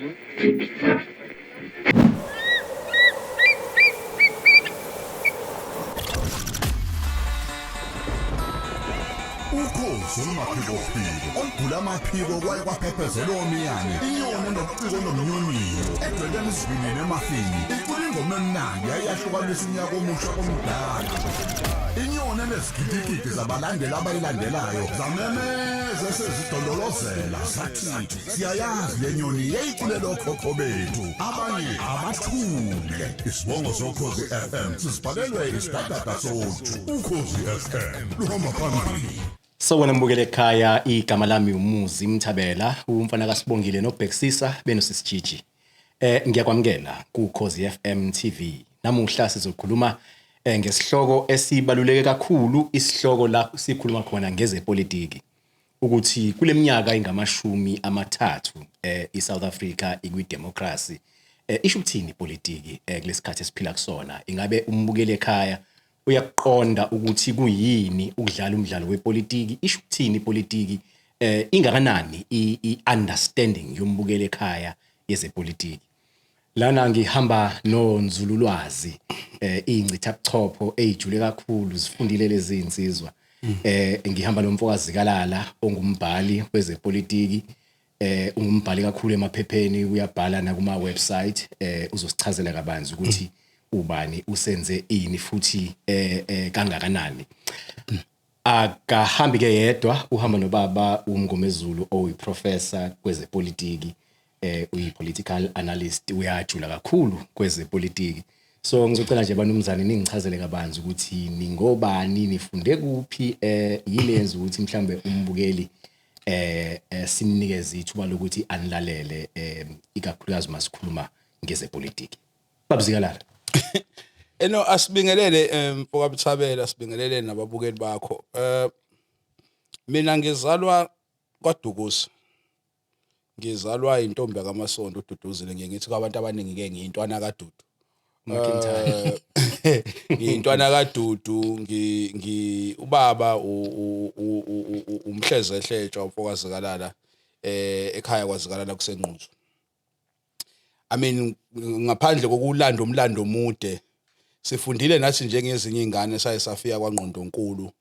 Ukhozi olumaphikophiko olugula amaphiko kwaye kwaphephezela omiyane inyoni enobuciko nomnyonyiyo edwebela isivinini emafini icula ingoma emnandi yayahlukanisa unyaka omusha komdala inyoni enezigidigidi zabalandeli abayilandelayo zamemeza esezidondolozela zathi siyayazi le nyoni yayiculela okhokho bethu abanye abathule isibongo sokhozi FM sisibhalelwe isidadada soju. Ukhozi FM luhamba phambili. Sawubona mbukele ekhaya, igama lami uMuzi Mthabela, umfana kaSibongile noBhekisisa benoSisijiji. Ngiyakwamukela kuKhozi FM TV. Namuhla sizokhuluma ngesihloko esibaluleke kakhulu, isihloko la sikhuluma khona ngezepolitiki. Ukuthi kuleminyaka engamashumi 30 iSouth Africa ikwi-democracy, isho ukuthini ipolitiki kulesikhathi esiphila kusona? Ingabe umbukeli ekhaya uyakuqonda ukuthi kuyini ukudlala umdlalo wepolitiki? Isho ukuthini ipolitiki? Ingakanani i-understanding yombukeli ekhaya yezepolitiki? Lana ngihamba nonzululwazi, ingcithabuchopho eyijule kakhulu, zifundile lezi insizwa. Ngihamba nomfokazi Zikalala ongumbhali wezepolitiki, ungumbhali kakhulu emaphepheni, uyabhala na kuma website. Uzosichazela kabanzi ukuthi ubani, usenze ini futhi kangakanani. Akahambi ke yedwa, uhamba nobaba uMngomezulu oyiprofessor kwezepolitiki, uyi-political analyst, uyajula kakhulu kwezepolitiki. So ngizocela nje banumzane ningichazele kabanzi ukuthi ningobani, nifunde kuphi, yini yenza ukuthi mhlambe umbukeli simnikeze ithuba lokuthi anilalele, ikakhulukazi masikhuluma ngezepolitiki. Babuzikalala. Eno asibingelele, mfoka Mthabela, sibingelele nababukeli bakho. Mina ngizalwa kwaDukuza. Ngizalwa intombi yakaMasondo uDuduzile, ngiye ngithi kwabantu abaningi ke ngiyintwana kaDudu. McIntyre. Ngiyintwana kaDudu, ngi ngi ubaba umhleze ehletshwa umfoka Zikalala, ekhaya kwaZikalala kuseNquthu. I mean, ngaphandle kokulanda umlando omude, sifundile nathi njengezinye izingane, saye safika kwangqondonkulu,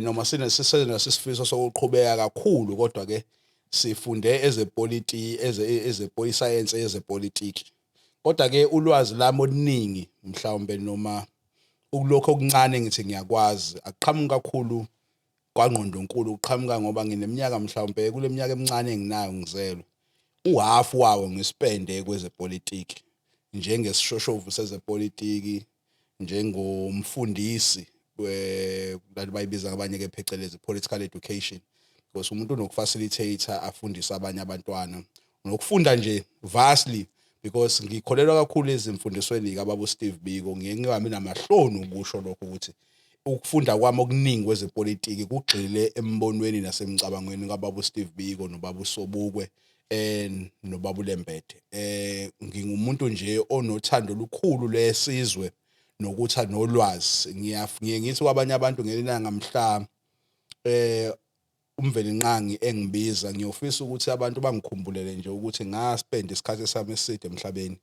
noma sine sisenaso isifiso sokuqhubeka kakhulu, kodwa ke sifunde ezepolitiki, ezepolisayensi yezepolitiki. Kodwa ke ulwazi lami oluningi mhlawumbe noma ukulokho okuncane ngithi ngiyakwazi akuqhamuki kakhulu kwangqondonkulu, kuqhamuka ngoba ngineminyaka mhlawumbe kule minyaka emincane enginayo ngizelwe, uhafu wawo ngispende kwezepolitiki njengesishoshovu sezepolitiki, njengomfundisi we bayibiza abanye ke phecelezi political education, because umuntu unokufacilitate afundise abanye abantwana nokufunda nje vastly, because ngikholelwa kakhulu ezimfundisweni kababa uSteve Biko. Ngiye ngingabi namahloni ukusho lokho ukuthi ukufunda kwami okuningi kwezepolitiki kugxile embonweni nasemcabangweni kababa uSteve Biko nobaba uSobukwe nobaba uLembede. Ngingumuntu nje onothando olukhulu lesizwe nokuthi nolwazi. Ngiye ngithi kwabanye abantu ngelinanga mhla uMvelinqangi engibiza, ngiyofisa ukuthi abantu bangikhumbulele nje ukuthi ngaspend isikhathi sami eside emhlabeni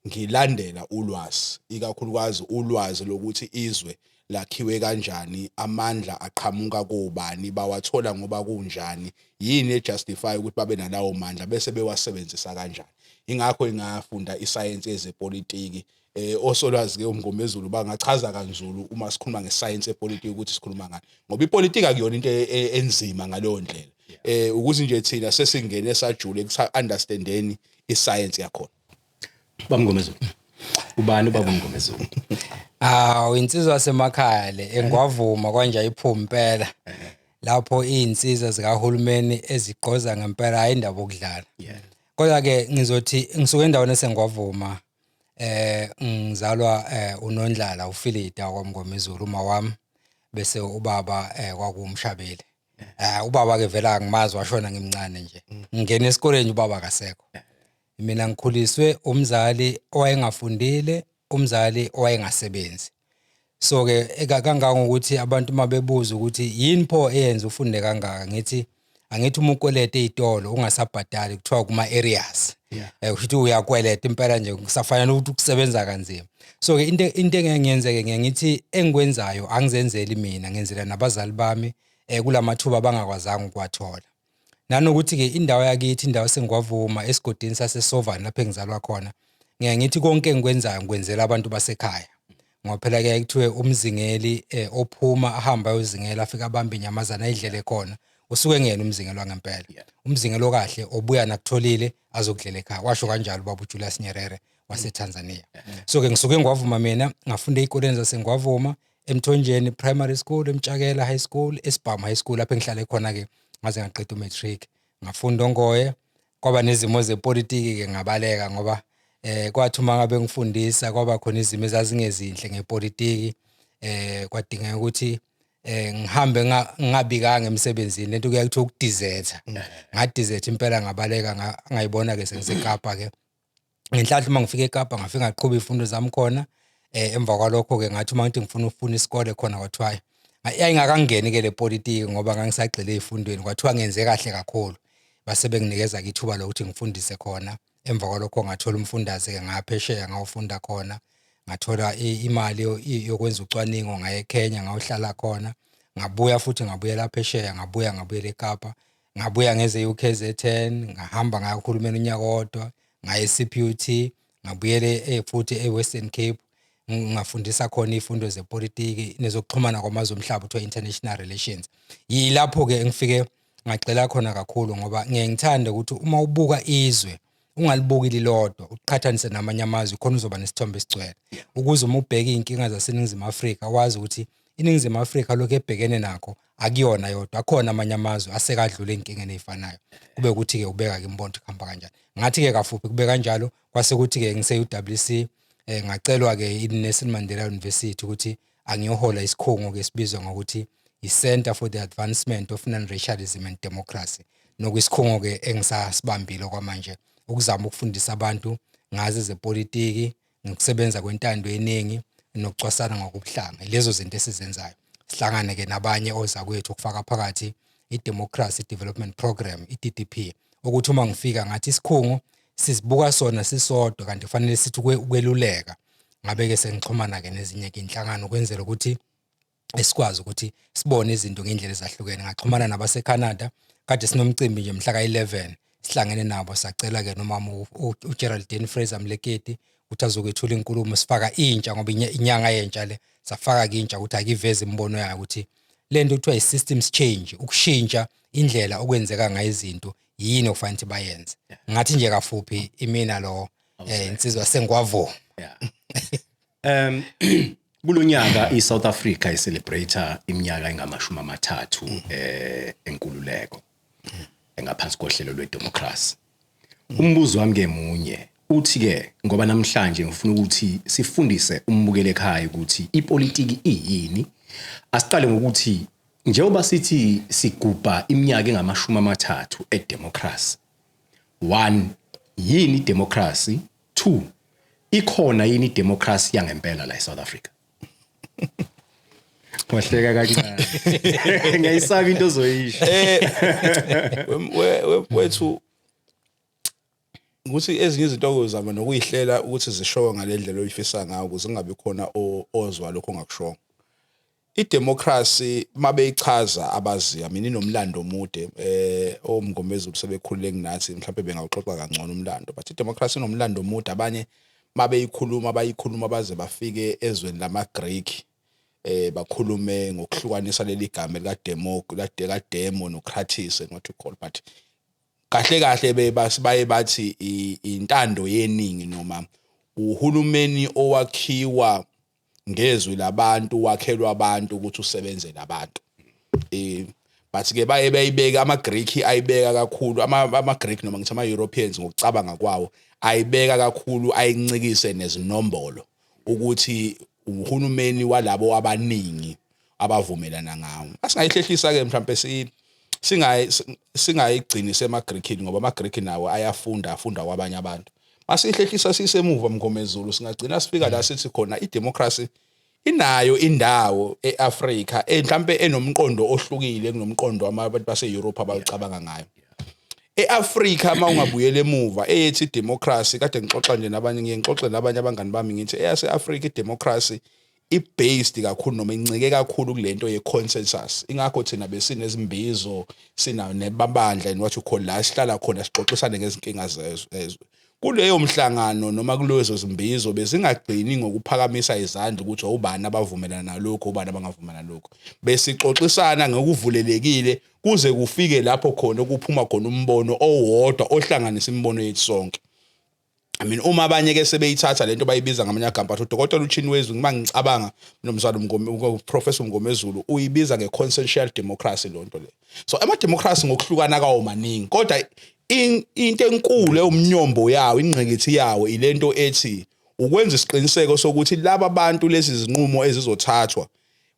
ngilandela ulwazi, ikakhulukazi ulwazi lokuthi izwe lakhiwe kanjani, amandla aqhamuka kobani, bawathola ngoba kunjani, yini ejustify ukuthi babe nalawo mandla bese bewasebenzisa kanjani. Ingakho ingafunda isayensi yezepolitiki. Osolwazi ke uMngomezulu bangachaza kanzulu uma sikhuluma ngesayensi yepolitiki ukuthi sikhuluma ngani, ngoba ipolitiki akuyona into enzima ngaleyo ndlela, ukuthi nje thina sesingene sajule ekusa understandeni isayensi yakhona. Baba Mngomezulu, ubani ubaba uMngomezulu? Ah, insizwa semakhaya le engwavuma kwanje ayiphumi impela. Lapho izinsizwa zikahulumeni ezigqoza ngempela, hayi indaba okudlala. Kodwa ke ngizothi ngisuke endaweni esengwavuma, ngizalwa uNondlala uFilida kwaMngomezulu uma wami, bese ubaba kwakuwumshabeli. Ubaba ke vela angimazi, washona ngimncane nje. Ngingena esikoleni ubaba akasekho. Mina ngikhuliswe umzali owayengafundile, umzali owayengasebenzi. So ke kangangokuthi abantu mabebuza ukuthi yini pho eyenza ufunde kangaka, ngithi angithi uma ukweleta ezitolo ungasabhadali kuthiwa kuma areas. Kusho ukuthi uyakweleta impela nje, kusafanele ukuthi ukusebenza kanzima. So ke into engeke ngiyenzeke, ngeke ngithi engikwenzayo angizenzeli mina, ngenzela nabazali bami kulamathuba abangakwazanga ukuwathola. Nanokuthi-ke indawo yakithi, indawo sengwavuma esigodini saseSovani lapho engizalwa khona, ngeke ngithi konke engikwenzayo ngikwenzela abantu basekhaya. Ngoba phela kuyaye kuthiwe umzingeli ophuma ahambe ayozingela, afike abambe inyamazane ayidlele khona, usuke engeyena umzingeli wangempela. Umzingeli okahle obuya nakutholile azokudlela ekhaya. Washo kanjalo ubaba uJulius Nyerere waseTanzania. So-ke ngisuke ngwavuma mina, ngafunda ey'koleni zasengwavuma, eMthonjeni Primary School, eMtshakela High School, eSibhamu High School lapho engihlale khona-ke ngaze ngaqeda u-matric. Ngafunda ongoye, kwaba nezimo zepolitiki-ke ngabaleka ngoba kwathi uma ngabe ngifundisa kwaba khona izimo ezazingezinhle ngepolitiki, kwadingeka ukuthi ngihambe ngingabikanga emsebenzini, lento kuyaye kuthiwa ukudizetha. Ngadizetha impela ngabaleka, ngayibona-ke sengiseKapa-ke. Ngenhlanhla uma ngifika eKapa ngafika ngaqhuba iy'fundo zami khona. Emva kwalokho-ke ngathi uma ngithi ngifuna ukufuna isikole khona kwathiwa yayingakangeni-ke le politiki ngoba ngangisagxile ey'fundweni, kwathiwa ngenze kahle kakhulu. Base benginikeza-ke ithuba lokuthi ngifundise khona. Emva kwalokho ngathola umfundaze-ke ngaphesheya ngawufunda khona. Ngathola imali yokwenza ucwaningo, ngaya eKenya ngayohlala khona. Ngabuya futhi ngabuyela phesheya, ngabuya ngabuyela eKapa. Ngabuya ngeze e-UKZN, ngahamba ngaya kuhulumeni unyaka owodwa, ngaya e-CPUT, ngabuyele futhi e-Western Cape, ngafundisa khona iy'fundo zepolitiki nezokuxhumana kwamazwe omhlaba, kuthiwa international relations. Yilapho-ke engifike ngagxila khona kakhulu ngoba ngiye ngithande ukuthi uma ubuka izwe ungalibuki lilodwa, uqhathanise namanye amazwe khona uzoba nesithombe esigcwele. Ukuze uma ubheka iy'nkinga zaseNingizimu Afrika wazi ukuthi iNingizimu Afrika lokhu ebhekene nakho akuyona yodwa, akhona amanye amazwe asekadlule ey'nkingeni ey'fanayo. Kube ukuthi-ke ubeka-ke imibono ukuthi kuhamba kanjani. Ngathi-ke kafuphi kube kanjalo, kwase kuthi-ke ngise-UWC ngacelwa-ke i-Nelson Mandela University ukuthi angiyohola isikhungo-ke esibizwa ngokuthi i-Center for the Advancement of Non-Racialism and Democracy. Nokuyisikhungo-ke engisasibambile okwamanje, ukuzama ukufundisa abantu ngazo ezepolitiki, ngokusebenza kwentando yeningi nokucwasana ngokobuhlanga. Lezo zinto esizenzayo. Sihlangane-ke nabanye ozakwethu okufaka phakathi i-Democracy Development Program, i-DDP, ukuthi uma ngifika ngathi isikhungo sizibuka sona sisodwa kanti kufanele sithi ukweluleka. Ngabe-ke sengixhumana-ke nezinye-ke inhlangano ukwenzela ukuthi esikwazi ukuthi sibone izinto ngendlela ezahlukene. Ngaxhumana nabaseCanada, kade sinomcimbi nje mhla ka-11, sihlangene nabo, sacela-ke nomama uGeraldine Fraser Mleketi ukuthi azokwethula inkulumo, sifaka intsha ngoba inyanga yentsha le, safaka-ke intsha ukuthi akiveze imibono yayo ukuthi le nto kuthiwa i-systems change, ukushintsha indlela okwenzeka ngayo izinto, yini okufanele ukuthi bayenze. Ngathi nje kafuphi imina lo insizwa sengwavuma. Kulonyaka iSouth Africa i-celebrate iminyaka engama-30 enkululeko engaphansi kohlelo lwedemocracy. Umbuzo wami ke munye uthi ke, ngoba namhlanje ngifuna ukuthi sifundise umbukele ekhaya ukuthi ipolitiki iyini. Asiqale ngokuthi njengoba sithi sigubha iminyaka engama-30 edemocracy, 1, yini idemocracy? 2, ikhona yini idemocracy yangempela la eSouth Africa? Wahleka kancane, ngiyayisaba into ozoyisho. Wethu ukuthi ezinye izinto okuzama nokuyihlela ukuthi zishowe ngale ndlela oyifisa ngayo ukuze kungabi khona ozwa lokho ongakushongo. Idemocracy mabeyichaza abaziya mina inomlando omude, oMngomezulu sebekhulile kunathi, mhlawumbe bengawuxoxa kangcono umlando, but idemocracy inomlando omude. Abanye mabeyikhuluma bayikhuluma baze bafike ezweni lamaGreek, bakhulume ngokuhlukanisa leli gama lika demo, la demo no kratis and what you call, but kahle kahle baye bathi intando yeningi noma uhulumeni owakhiwa ngezwi labantu, wakhelwa abantu ukuthi usebenze nabantu. But ke baye bayibeka amaGreek, ayibeka kakhulu ama-Greek noma ngithi ama-Europeans ngokucabanga kwawo, ayibeka kakhulu ayincikise nezinombolo ukuthi uhulumeni walabo abaningi abavumelana ngawo. Asingayihlehlisa ke mhlambe singayigcini semaGreekini ngoba amaGreek nawo ayafunda, afunda kwabanye abantu. Masihlehlisa sisemuva Mngomezulu, singagcina sifika la sithi khona idemocracy inayo indawo eAfrika mhlambe enomqondo ohlukile kunomqondo abantu base-Europe abawucabanga ngayo. eAfrika uma ungabuyela emuva eyethi democracy, kade ngixoxa nje nabanye, ngiye ngixoxe nabanye abangani bami, ngithi eyase-Afrika idemocracy i-based kakhulu noma incike kakhulu kulento ye-consensus. Ingakho thina besinezimbizo, sina nebabandla and what you call, la sihlala khona sixoxisane ngezinkinga zezwe. Kuleyo mhlangano noma kulezo zimbizo bezingagcini ngokuphakamisa izandla ukuthi obani abavumelana nalokho, obani abangavumelana nalokho. Besixoxisana ngokuvulelekile kuze kufike lapho khona okuphuma khona umbono owodwa ohlanganisa imibono yethu sonke. I mean, uma abanye ke sebeyithatha lento bayibiza ngamanye agama, athi uDokotela uChinweizu, ngima ngicabanga nomzalo Mngome, uProfessor Mngomezulu uyibiza ngeconsensual democracy lonto le. So ama democracy ngokuhlukana kwawo maningi, kodwa into enkulu ewumnyombo yawo, ingqikithi yawo, ilento ethi ukwenza isiqiniseko sokuthi laba bantu lezi zinqumo ezizothathwa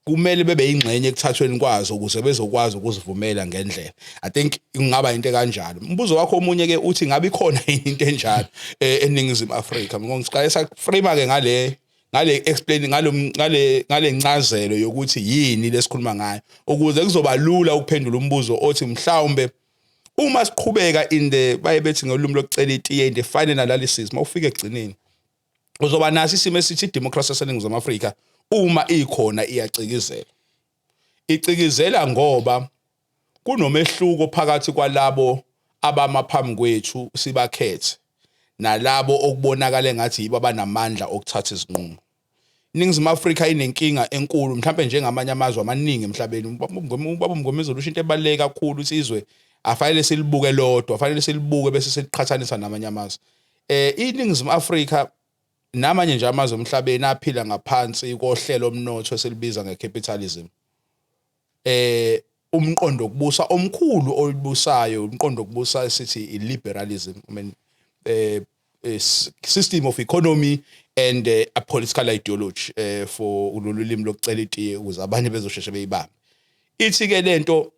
kumele bebe ingxenye ekuthathweni kwazo ukuze bezokwazi ukuzivumela ngendlela. I think ingaba into kanjalo. Umbuzo wakho omunye ke uthi ngabe ikhona into enjalo eNingizimu Afrika. Ngiqale sa-frame ke ngale explain ngale ncazelo yokuthi yini lesikhuluma ngayo, ukuze kuzoba lula ukuphendula umbuzo othi mhlawumbe uma siqhubeka in the, baye bethi ngolimi lokucela itiye, in the final analysis, mawufika ekugcineni uzoba naso isimo esithi idemocracy yaseNingizimu Afrika uma ikhona iyacikizela. Icikizela ngoba kunomehluko phakathi kwalabo abama phambi kwethu sibakhethe nalabo okubonakala engathi yibo abanamandla okuthatha izinqumo. INingizimu Afrika inenkinga enkulu mhlawumbe njengamanye amazwe amaningi emhlabeni. Ubaba Mngomezulu usho into ebaluleke kakhulu ukuthi izwe afanele silibuke lodwa, afanele silibuke bese siliqhathanisa namanye amazwe. INingizimu Afrika namanye nje amazwe emhlabeni aphila ngaphansi kohlelo omnotho esilibiza ngecapitalism. Umqondo wokubusa omkhulu olubusayo, umqondo wokubusa esithi i-liberalism, I mean, system of economy and a political ideology, for ulolu limi lokucela itiye ukuze abanye bezosheshe beyibambe. Ithi ke lento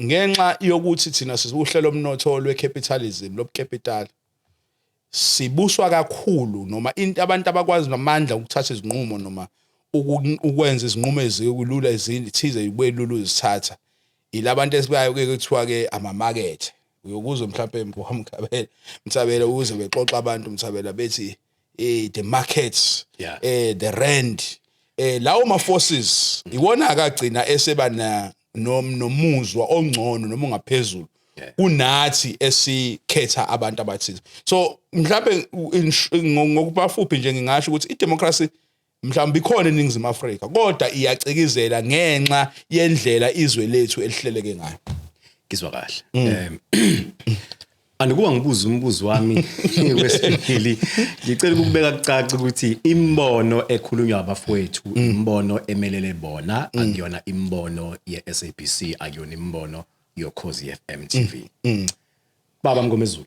ngenxa yokuthi thina sikuhlelo omnotho lwecapitalism, lobucapital, sibuswa kakhulu noma into abantu abakwazi namandla ukuthatha izinqumo noma ukwenza izinqumo ezikulula ezithize zibuye lula uzithatha, ilabantu esibaye ke kuthiwa ke amamakethe. Uyokuzwa mhlawumbe mgabela Mthabela ukuze bexoxa abantu Mthabela bethi the markets, the rand, lawo ma forces iwona akagcina eseba na nomuzwa ongcono noma ungaphezulu kunathi esikhetha abantu abathize. So mhlawumbe ngokubafuphi nje ngingasho ukuthi idemocracy mhlawumbe ikhona eNingizimu Afrika, kodwa iyacikizela ngenxa yendlela izwe lethu elihleleke ngayo. Ngizwa kahle. Andikuba ngibuza umbuzo wami wesibili, ngicela ukubeka kucace ukuthi imbono ekhulunywa abafowethu imbono emelele bona, akuyona imbono ye-SABC, akuyona imbono yoKhozi FM TV. Baba Mngomezulu,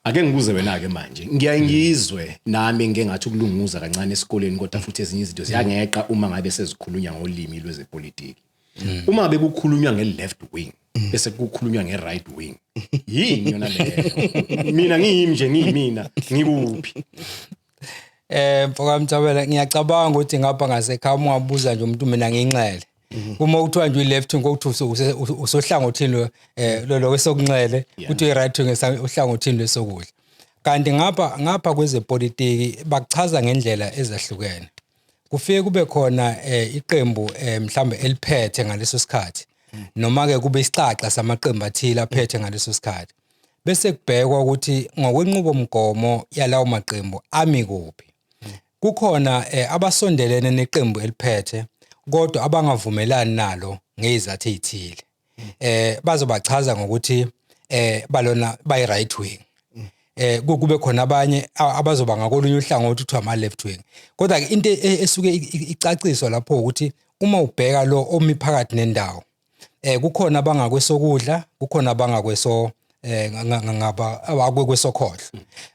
ake ngibuze wena ke manje. Ngiyaye ngizwe nami ngeke ngathi ukulunguza kancane esikoleni, kodwa futhi ezinye izinto ziyangeqa uma ngabe sezikhulunywa ngolimi lwezepolitiki. Uma ngabe kukhulunywa nge-left wing bese kukhulunywa nge-right wing, yini yona leyo? Mina ngiyimi nje, ngiyimina, ngikuphi? Mfoka Mthabela, ngiyacabanga ukuthi ngapha ngasekhaya uma ungabuza nje umuntu, mina nginxele. Uma kuthiwa nje i-left wing, kokuthiwa usohlangothini lo kwesokunxele, kuthi i-right wing uhlangothini lwesokudla. Kanti ngapha kwezepolitiki bakuchaza ngendlela ezahlukene. Kufike kube khona iqembu mhlambe eliphethe ngaleso sikhathi, noma ke kube isixaxa samaqembu athile aphethe ngaleso sikhathi. Bese kubhekwa ukuthi ngokwenqubomgomo yalawo maqembu ami kuphi. Kukhona abasondelene neqembu eliphethe kodwa abangavumelani nalo ngezizathu ezithile. Bazobachaza ngokuthi balona bayi right wing. Kube khona abanye abazoba ngakolunye uhlangothi kuthiwa ama left wing. Kodwa ke into esuke icaciswa lapho ukuthi uma ubheka lo omi phakathi nendawo, kukhona abangakwesokudla, kukhona abangakweso ngaba abakwesokhohlo.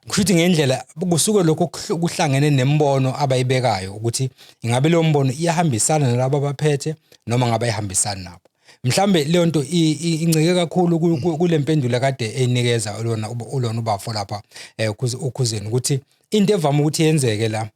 Kusho ukuthi ngendlela kusuke lokho kuhlangene nembono abayibekayo ukuthi ingabe leyo mbono iyahambisana nalabo abaphethe noma ngabe ayihambisani nabo. Mhlambe leyo nto incike kakhulu kule mpendulo kade eyinikeza lona ulona ubafo lapha ukhuzeni, ukuthi into evama ukuthi yenzeke la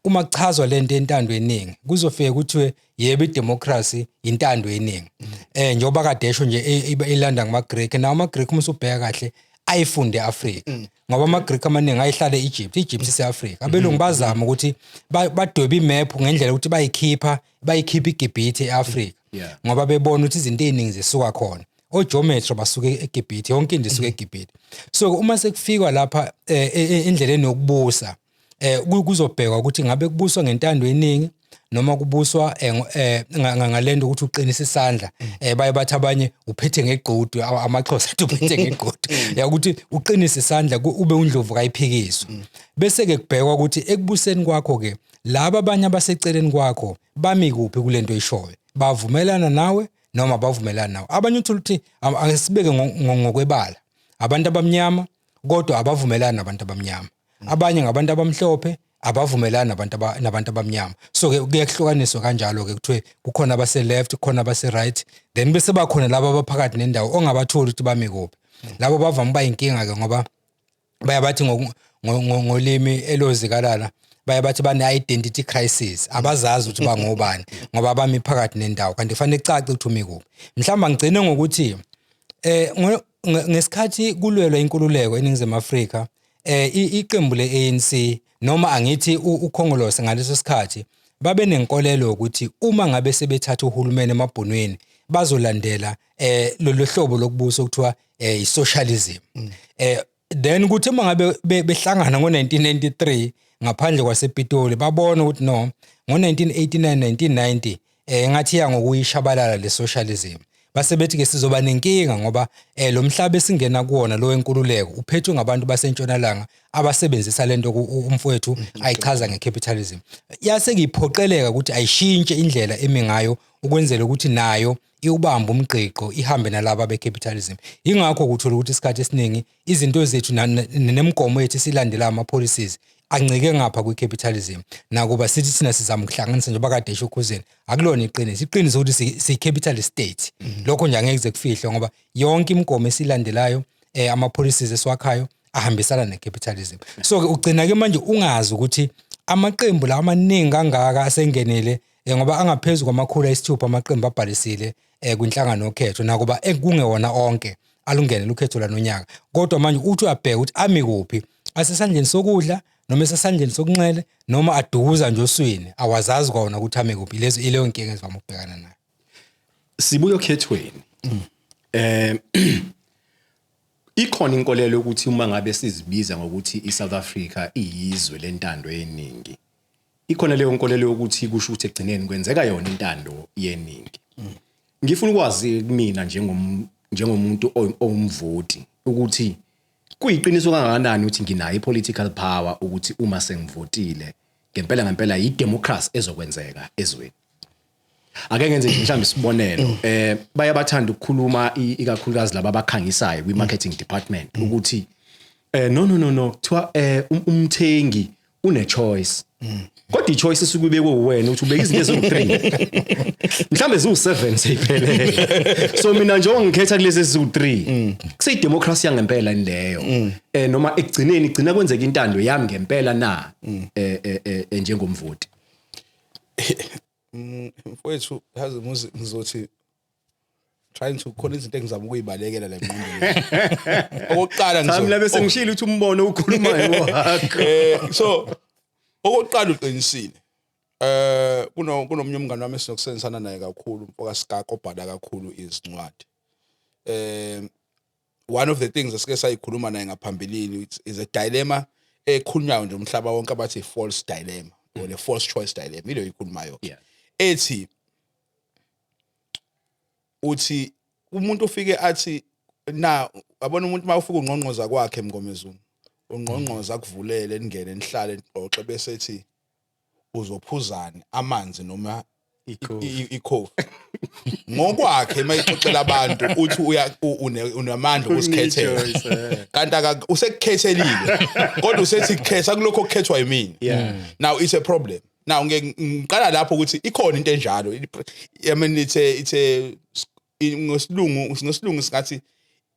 Uma kuchazwa lento yentando yeningi, kuzofike kuthiwe yebo, idemocracy intando yeningi, njengoba kade esho nje, ilanda ngama-Greek. Nawo ama-Greek, uma usubheka kahle, ayifunde e-Afrika, ngoba ama-Greek amaningi ayihlala e-Egypt, Egypt ise-Afrika. Abelungu bazama ukuthi badwebe imephu ngendlela ukuthi bayikhipha iGibhithe e-Afrika, ngoba bebona ukuthi izinto ey'ningi zisuka khona, ogeometry basuke eGibhithe, yonke into isuka eGibhithe. So uma sekufikwa lapha endleleni yokubusa, kuzobhekwa ukuthi ngabe kubuswa ngentando eningi noma kubuswa ngalento ukuthi uqinisa isandla. Baye bathi abanye uphethe ngegqudu, amaXhosa athi uphethe ngegqudu, ya, ukuthi uqinise isandla, ube undlovu kayiphikiswa. Bese ke kubhekwa ukuthi ekubuseni kwakho ke, laba abanye abaseceleni kwakho bami kuphi kulento oyishoyo, bavumelana nawe noma bavumelana nawe. Abanye uthola ukuthi, asibeke ngokwebala, abantu abamnyama kodwa abavumelani nabantu abamnyama, abanye ngabantu abamhlophe abavumelani nabantu abamnyama. So ke kuyahlukaniswa kanjalo ke, kuthiwe kukhona abase left, kukhona abase right, then bese bakhona laba abaphakathi nendawo ongabatholi ukuthi bami kuphi. Labo bavama ukuba inkinga ke, ngoba baye bathi ngolimi elozikalala baye bathi bane-identity crisis, abazazi ukuthi bangobani ngoba bami phakathi nendawo, kanti kufanele kucace ukuthi umi kuphi. Mhlawumbe ngigcine ngokuthi ngesikhathi kulwelwa inkululeko eNingizimu Afrika, iqembu le-ANC, noma angithi uKhongolose ngaleso sikhathi, babe nenkolelo ukuthi uma ngabe sebethatha uhulumeni emabhunwini bazolandela lolu hlobo lokubusa okuthiwa i-socialism. Then kuthi uma ngabe behlangana ngo-1993 ngaphandle kwasePitoli, babona ukuthi no, ngo-1989 1990 ngathi ya ngokuyishabalala le socialism. Base bethi ke sizoba nenkinga ngoba lo mhlaba esingena kuwona lo wenkululeko uphethwe ngabantu basentshonalanga abasebenzisa lento umfowethu ayichaza ngecapitalism. Yase kuyiphoqeleka ukuthi ayishintshe indlela emi ngayo ukwenzela ukuthi nayo iwubambe umgqiqo, ihambe nalaba be-capitalism. Ingakho kuthola ukuthi isikhathi esiningi izinto zethu nemigomo yethu esilandela, ama-policies ancike ngapha kwi-capitalism, nakuba sithi thina sizama ukuhlanganisa njengoba kade esho uKhuzeni. Akulona iqiniso. Iqiniso ukuthi siyi-capitalist state. Lokho nje angeke kuze kufihlwe, ngoba yonke imigomo esilandelayo, ama-policies esiwakhayo ahambisana ne-capitalism. So-ke ugcina-ke manje ungazi ukuthi amaqembu la amaningi kangaka asengenele, ngoba angaphezu kwama-600 amaqembu abhalisile kwinhlangano yokhetho, nakuba kungewona onke alungenele ukhetho lanonyaka. Kodwa manje uthi uyabheka ukuthi ami kuphi, asesandleni sokudla noma esesandleni sokunxele noma adukuza nje oswini, awazazi kwawona ukuthi ame kuphi. Lezo ileyo nkinga ezivame ukubhekana nayo. Sibuye okhethweni. Ikhona inkolelo ukuthi uma ngabe sizibiza ngokuthi iSouth Africa iyizwe lentando yeningi, ikhona leyo nkolelo yokuthi kusho ukuthi egcineni kwenzeka yona intando yeningi. Ngifuna ukwazi kumina njengomuntu owumvoti ukuthi kuyiqiniso kangakanani ukuthi nginayo i-political power, ukuthi uma sengivotile ngempela ngempela i-democracy ezokwenzeka ezweni. Ake ngenze nje mhlawumbe isibonelo. Bayabathanda ukukhuluma, ikakhulukazi laba abakhangisayo kwi-marketing department, ukuthi no, no, no, no, kuthiwa umthengi une choice, kodwa i-choice isuke ibekwe uwena ukuthi ubeka izinto eziwu-3, mhlawumbe ziwu-7 seyiphelele. So mina njengoba ngikhetha kulezi eziwu-3, kuseyidemocracy yangempela leyo, noma ekugcineni igcina kwenzeka intando yami ngempela na, njengomvoti? Mfowethu, yazi muzi ngizothi trying to, khona izinto engizama ukuyibalekela la engqondweni. Okokuqala Cha, mina bese ngishilo ukuthi umbono ukhulumayo wakho. So okokuqala uqinisile. Kunomunye umngane wami esinokusebenzisana naye kakhulu, umfoka Sikaka, obhala kakhulu izincwadi. One of the things esike sayikhuluma naye ngaphambilini is a dilemma ekhulunywayo nje umhlaba wonke, abathi false dilemma or the false choice dilemma, ile ikhulumayo ethi uthi umuntu ufike athi na, yabona, umuntu mawufika ungqongqoza kwakhe, Mngomezulu, ungqongqoza akuvulele, ningene, nihlale, nixoxe, bese ethi uzophuzani, amanzi noma ikhofi? Ngokwakhe mayixoxela abantu uthi uya unamandla ukusikhethela, kanti usekukhethelile, kodwa usethi khetha kulokho okukhethwa yimina. Now it's a problem. Now ngeke ngiqala lapho ukuthi ikhona into enjalo. I mean, it's a ngesilungu singathi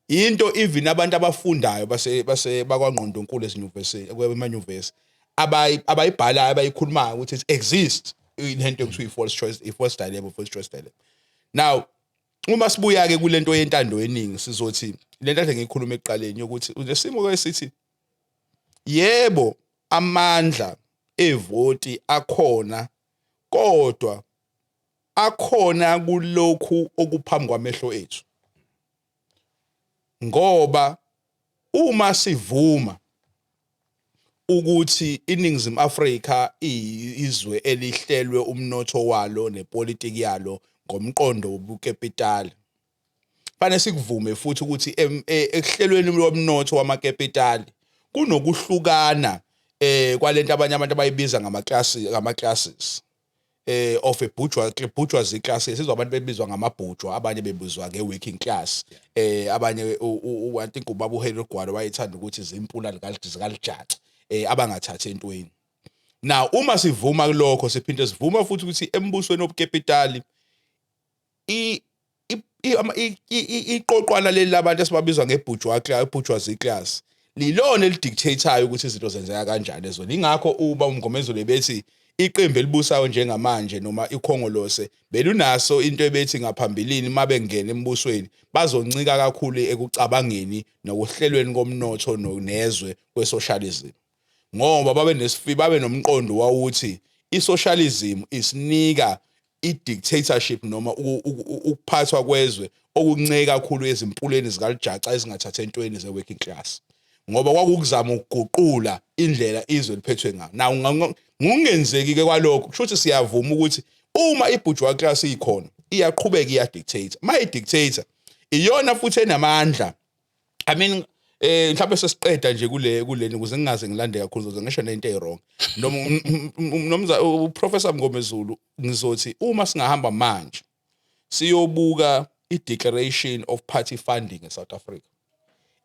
into even abantu abafundayo base bakwangqondonkulu ezinyuvesi, kwemanyuvesi. Abayibhalayo, abayikhulumayo ukuthi it exists lento ekuthiwa i-false choice, i-false dilemma, false choice dilemma. Now uma sibuya ke kulento yentando yeningi, sizothi lento ade ngiyikhuluma ekuqaleni yokuthi unesimo ke sithi yebo, amandla evoti akhona, kodwa akhona kulokhu okuphambi kwamehlo ethu, ngoba uma sivuma ukuthi iNingizimu Afrika izwe elihlelwe umnotho walo nepolitiki yalo ngomqondo wobukepitali, fanele sikuvume futhi ukuthi ekuhlelweni lomnotho wamakepitali kunokuhlukana kwalento abanye abantu abayibiza ngama classes of a bourgeoisie classes. Sizwa abantu bebizwa ngamabhujwa, abanye bebizwa nge-working class, abanye, I think ubaba uHenry Gwala wayethanda ukuthi izimpula zikalijaca, abangathathi entweni. Now uma sivuma kulokho, siphinde sivuma futhi ukuthi embusweni wobukepitali iqoqwana leli labantu esibabizwa nge-bourgeois class, bourgeoisie class, lilona elidictate-ayo ukuthi izinto zenzeka kanjani ezweni. Ingakho uba uMngomezulu bethi iqembu elibusayo njengamanje noma ikhongolose belunaso into ebethi ngaphambilini mabengena embusweni bazoncika kakhulu ekucabangeni nokuhlelweni komnotho nezwe kwe-socialism, ngoba babe nomqondo wawuthi i-socialism isinika i-dictatorship noma ukuphathwa kwezwe okuncike kakhulu ezimpuleni zikalijaca ezingathatha entweni ze-working class, ngoba kwakukuzama ukuguqula indlela izwe liphethwe ngayo. Now ngokungenzeki ke kwalokho, kusho ukuthi siyavuma ukuthi uma i-bourgeois class ikhona, iyaqhubeka iya-dictate. Ma i-dictate, iyona futhi enamandla. I mean, mhlawumbe sesiqeda nje kuleni ukuze ngingaze ngilande kakhulu, zoze ngisho nento eyi-wrong noma nomza uProfessor Mngomezulu. Ngizothi uma singahamba manje siyobuka i-declaration of party funding eSouth Africa,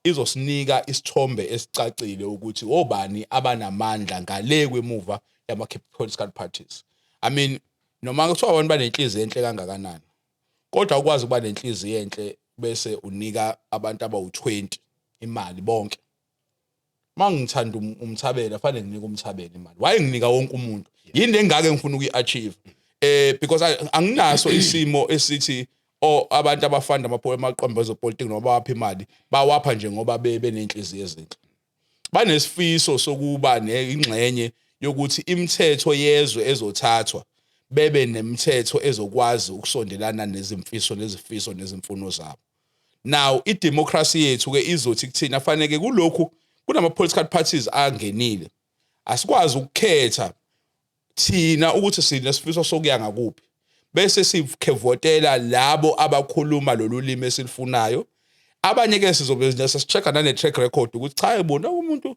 izosinika isithombe esicacile ukuthi obani abanamandla ngale kwemuva yama political parties. I mean, noma kuthiwa abantu banenhliziyo enhle kangakanani, kodwa ukwazi ukuba nenhliziyo enhle bese unika abantu abawu20 imali bonke. Mangithanda umthabela, fanele nginike umthabela imali. Why nginika wonke umuntu? Yini lengake ngifuna ukuyi-achieve? Because anginaso isimo esithi o abantu abafanda amaqembu ezopolitiki noma bawapha imali, bawapha nje ngoba benenhliziyo ezinhle. Banesifiso sokuba nengxenye yokuthi imithetho yezwe ezothathwa bebe nemithetho ezokwazi ukusondelana nezimfiso nezifiso nezimfuno zabo. Now idemocracy yethu ke izothi kuthina faneke kulokhu kunama political parties angenile, asikwazi ukukhetha thina ukuthi sinesifiso sokuya ngakuphi, bese sikhevotela labo abakhuluma lolu limi esilifunayo. Abanye ke sizobe sesi-check-a nane track record ukuthi cha bona umuntu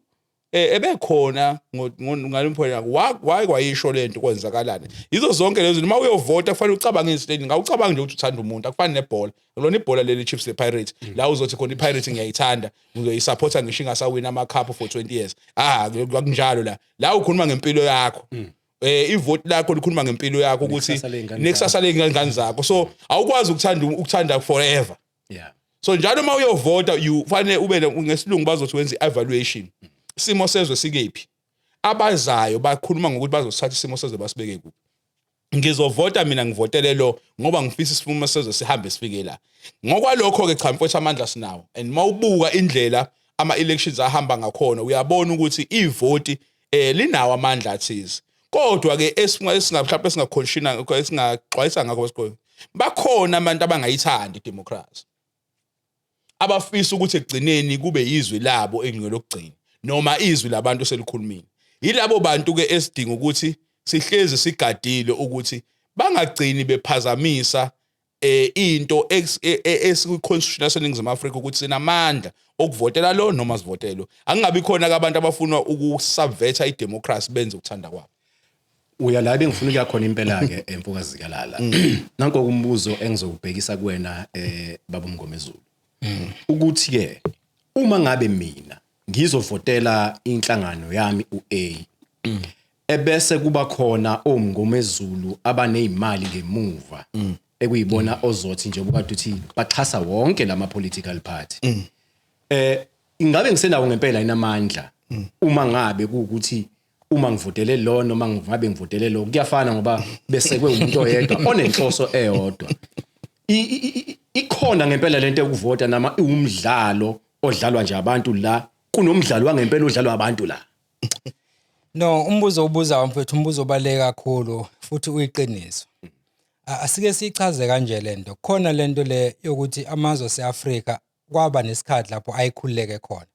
ebekhona ngalemphela why kwayisho lento, kwenzakalani. Yizo zonke lezo. Uma uyovota kufanele ucabange izinto eziningi, awucabangi nje ukuthi uthanda umuntu. Akufani nebhola, lona ibhola leli Chiefs le-Pirates, la uzothi khona i-Pirates ngiyayithanda, ngizoyisupporta ngisho ingasawina ama-cup for 20 years. Ah, akunjalo la. La ukhuluma ngempilo yakho. Ivoti lakho likhuluma ngempilo yakho ukuthi Nekusasa ley'ngane. Nekusasa ley'ngane zakho. So awukwazi ukuthanda forever. So njalo uma uyovota, you fanele ube ngesilungu bazothi wenza i-evaluation, isimo sezwe sikephi, abazayo bakhuluma ngokuthi bazosithatha isimo sezwe basibeke kuphi. Ngizovota mina, ngivotele lo ngoba ngifisa isimo sezwe sihambe sifike la. Ngokwalokho ke, cha mfowethu, amandla sinawo, and mawubuka indlela ama elections ahamba ngakhona, uyabona ukuthi ivoti linawo amandla athize. Kodwa ke esinga mhlawumbe esingakhonshina, esingaxwayisa ngakho besikole, bakhona abantu abangayithandi idemocracy, abafisa ukuthi ekugcineni kube yizwi labo engelokugcina noma izwi labantu selikhulumile. Yilabo bantu ke esidinga ukuthi sihlezi sigadile ukuthi bangagcini bephazamisa into esikwi-constitution yaseNingizimu Afrika ukuthi sinamandla okuvotela lo noma sivotele lo. Angingabi khona ke abantu abafuna ukusubverta idemocracy, benze ukuthanda kwabo. Uya la bengifuna ukuya khona impela ke, emfokazi Zikalala. Nanko umbuzo engizowubhekisa kuwena, baba uMngomezulu, ukuthi ke uma ngabe mina ngizovotela inhlangano yami uA, ebese kuba khona oMngomezulu abanezimali ngemuva, ekuyibona ozothi nje ubukade uthi baxhasa wonke lama political party, ingabe ngisenawo ngempela inamandla uma ngabe kuukuthi Uma ngivotele lo noma ngabe ngivotele lo, kuyafana ngoba besekwe umuntu oyedwa onenhloso eyodwa. Ikhona ngempela lento yokuvota nama iwumdlalo odlalwa nje abantu la, kunomdlalo wangempela odlalwa abantu la? No, umbuzo obuzayo mfethu, umbuzo obaluleke kakhulu futhi uyiqiniso. Asike sichaze kanje lento. Khona lento le yokuthi amazwe aseAfrika kwaba nesikhathi lapho ayikhululeke khona,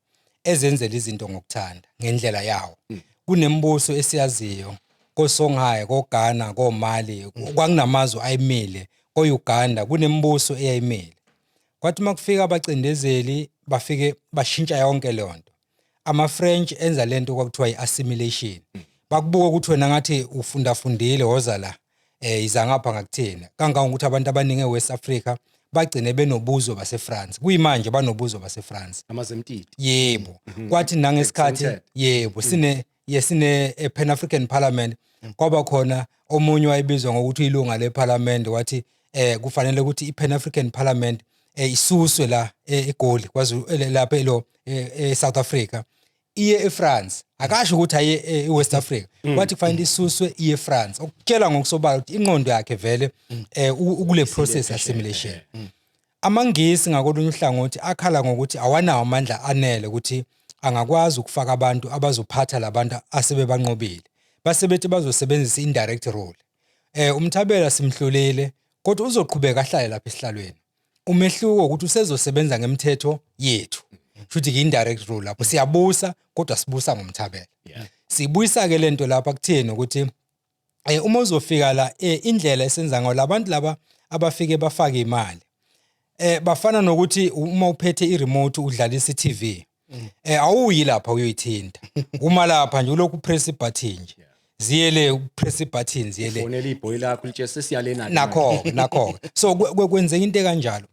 ezenzela izinto ngokuthanda ngendlela yawo. Kunembuso esiyaziyo koSonghai, koGhana, koMali, kwakunamazwe ayimile, ko-Uganda kunembuso eyayimile. Kwathi uma kufika abacindezeli bafike bashintsha yonke leyo nto. Ama-French enza lento kwakuthiwa i-assimilation. Bakubuka ukuthi wena ngathi ufundafundile, woza la, iza ngapha ngakuthina. Kangangokuthi abantu abaningi eWest Africa bagcine benobuzwe baseFrance. Kuyimanje banobuzwe baseFrance. Amazemtiti. Yebo. Kwathi nangesikhathi Exempted. Yebo, sine Pan African Parliament, kwaba khona omunye wayebizwa ngokuthi uyilunga leParliament, wathi kufanele ukuthi iPan African Parliament isuswe la eGoli, kwaZulu, lapha elo eSouth Africa iye eFrance. Akasho ukuthi aye eWest Africa, wathi kufanele isuswe iye eFrance, okutshela ngokusobala ukuthi ingqondo yakhe vele ukule process assimilation. AmaNgisi ngakolunye uhlangothi akhala ngokuthi awanawo amandla anele ukuthi angakwazi ukufaka abantu abazophatha labantu asebebanqobile, base bethi bazosebenzisa indirect rule. Umthabela simhlulile, kodwa uzoqhubeka ahlale lapha esihlalweni. Umehluko ukuthi usezosebenza ngemithetho yethu, futhi indirect rule lapho siyabusa, kodwa sibusa ngomthabela. Sibuyisa ke lento lapha kutheni ukuthi uma uzofika la, indlela esenza ngayo labantu laba abafike bafake imali, bafana nokuthi uma uphethe i-remote udlalisa i-TV, awuyi lapha uyoyithinta, uma lapha nje ulokhu upress ibutton nje, ziyele upress ibutton, ziyele. Fonela ibhoyi lakho litshela sesiyalena. Nakho, so kwenzeka into kanjalo.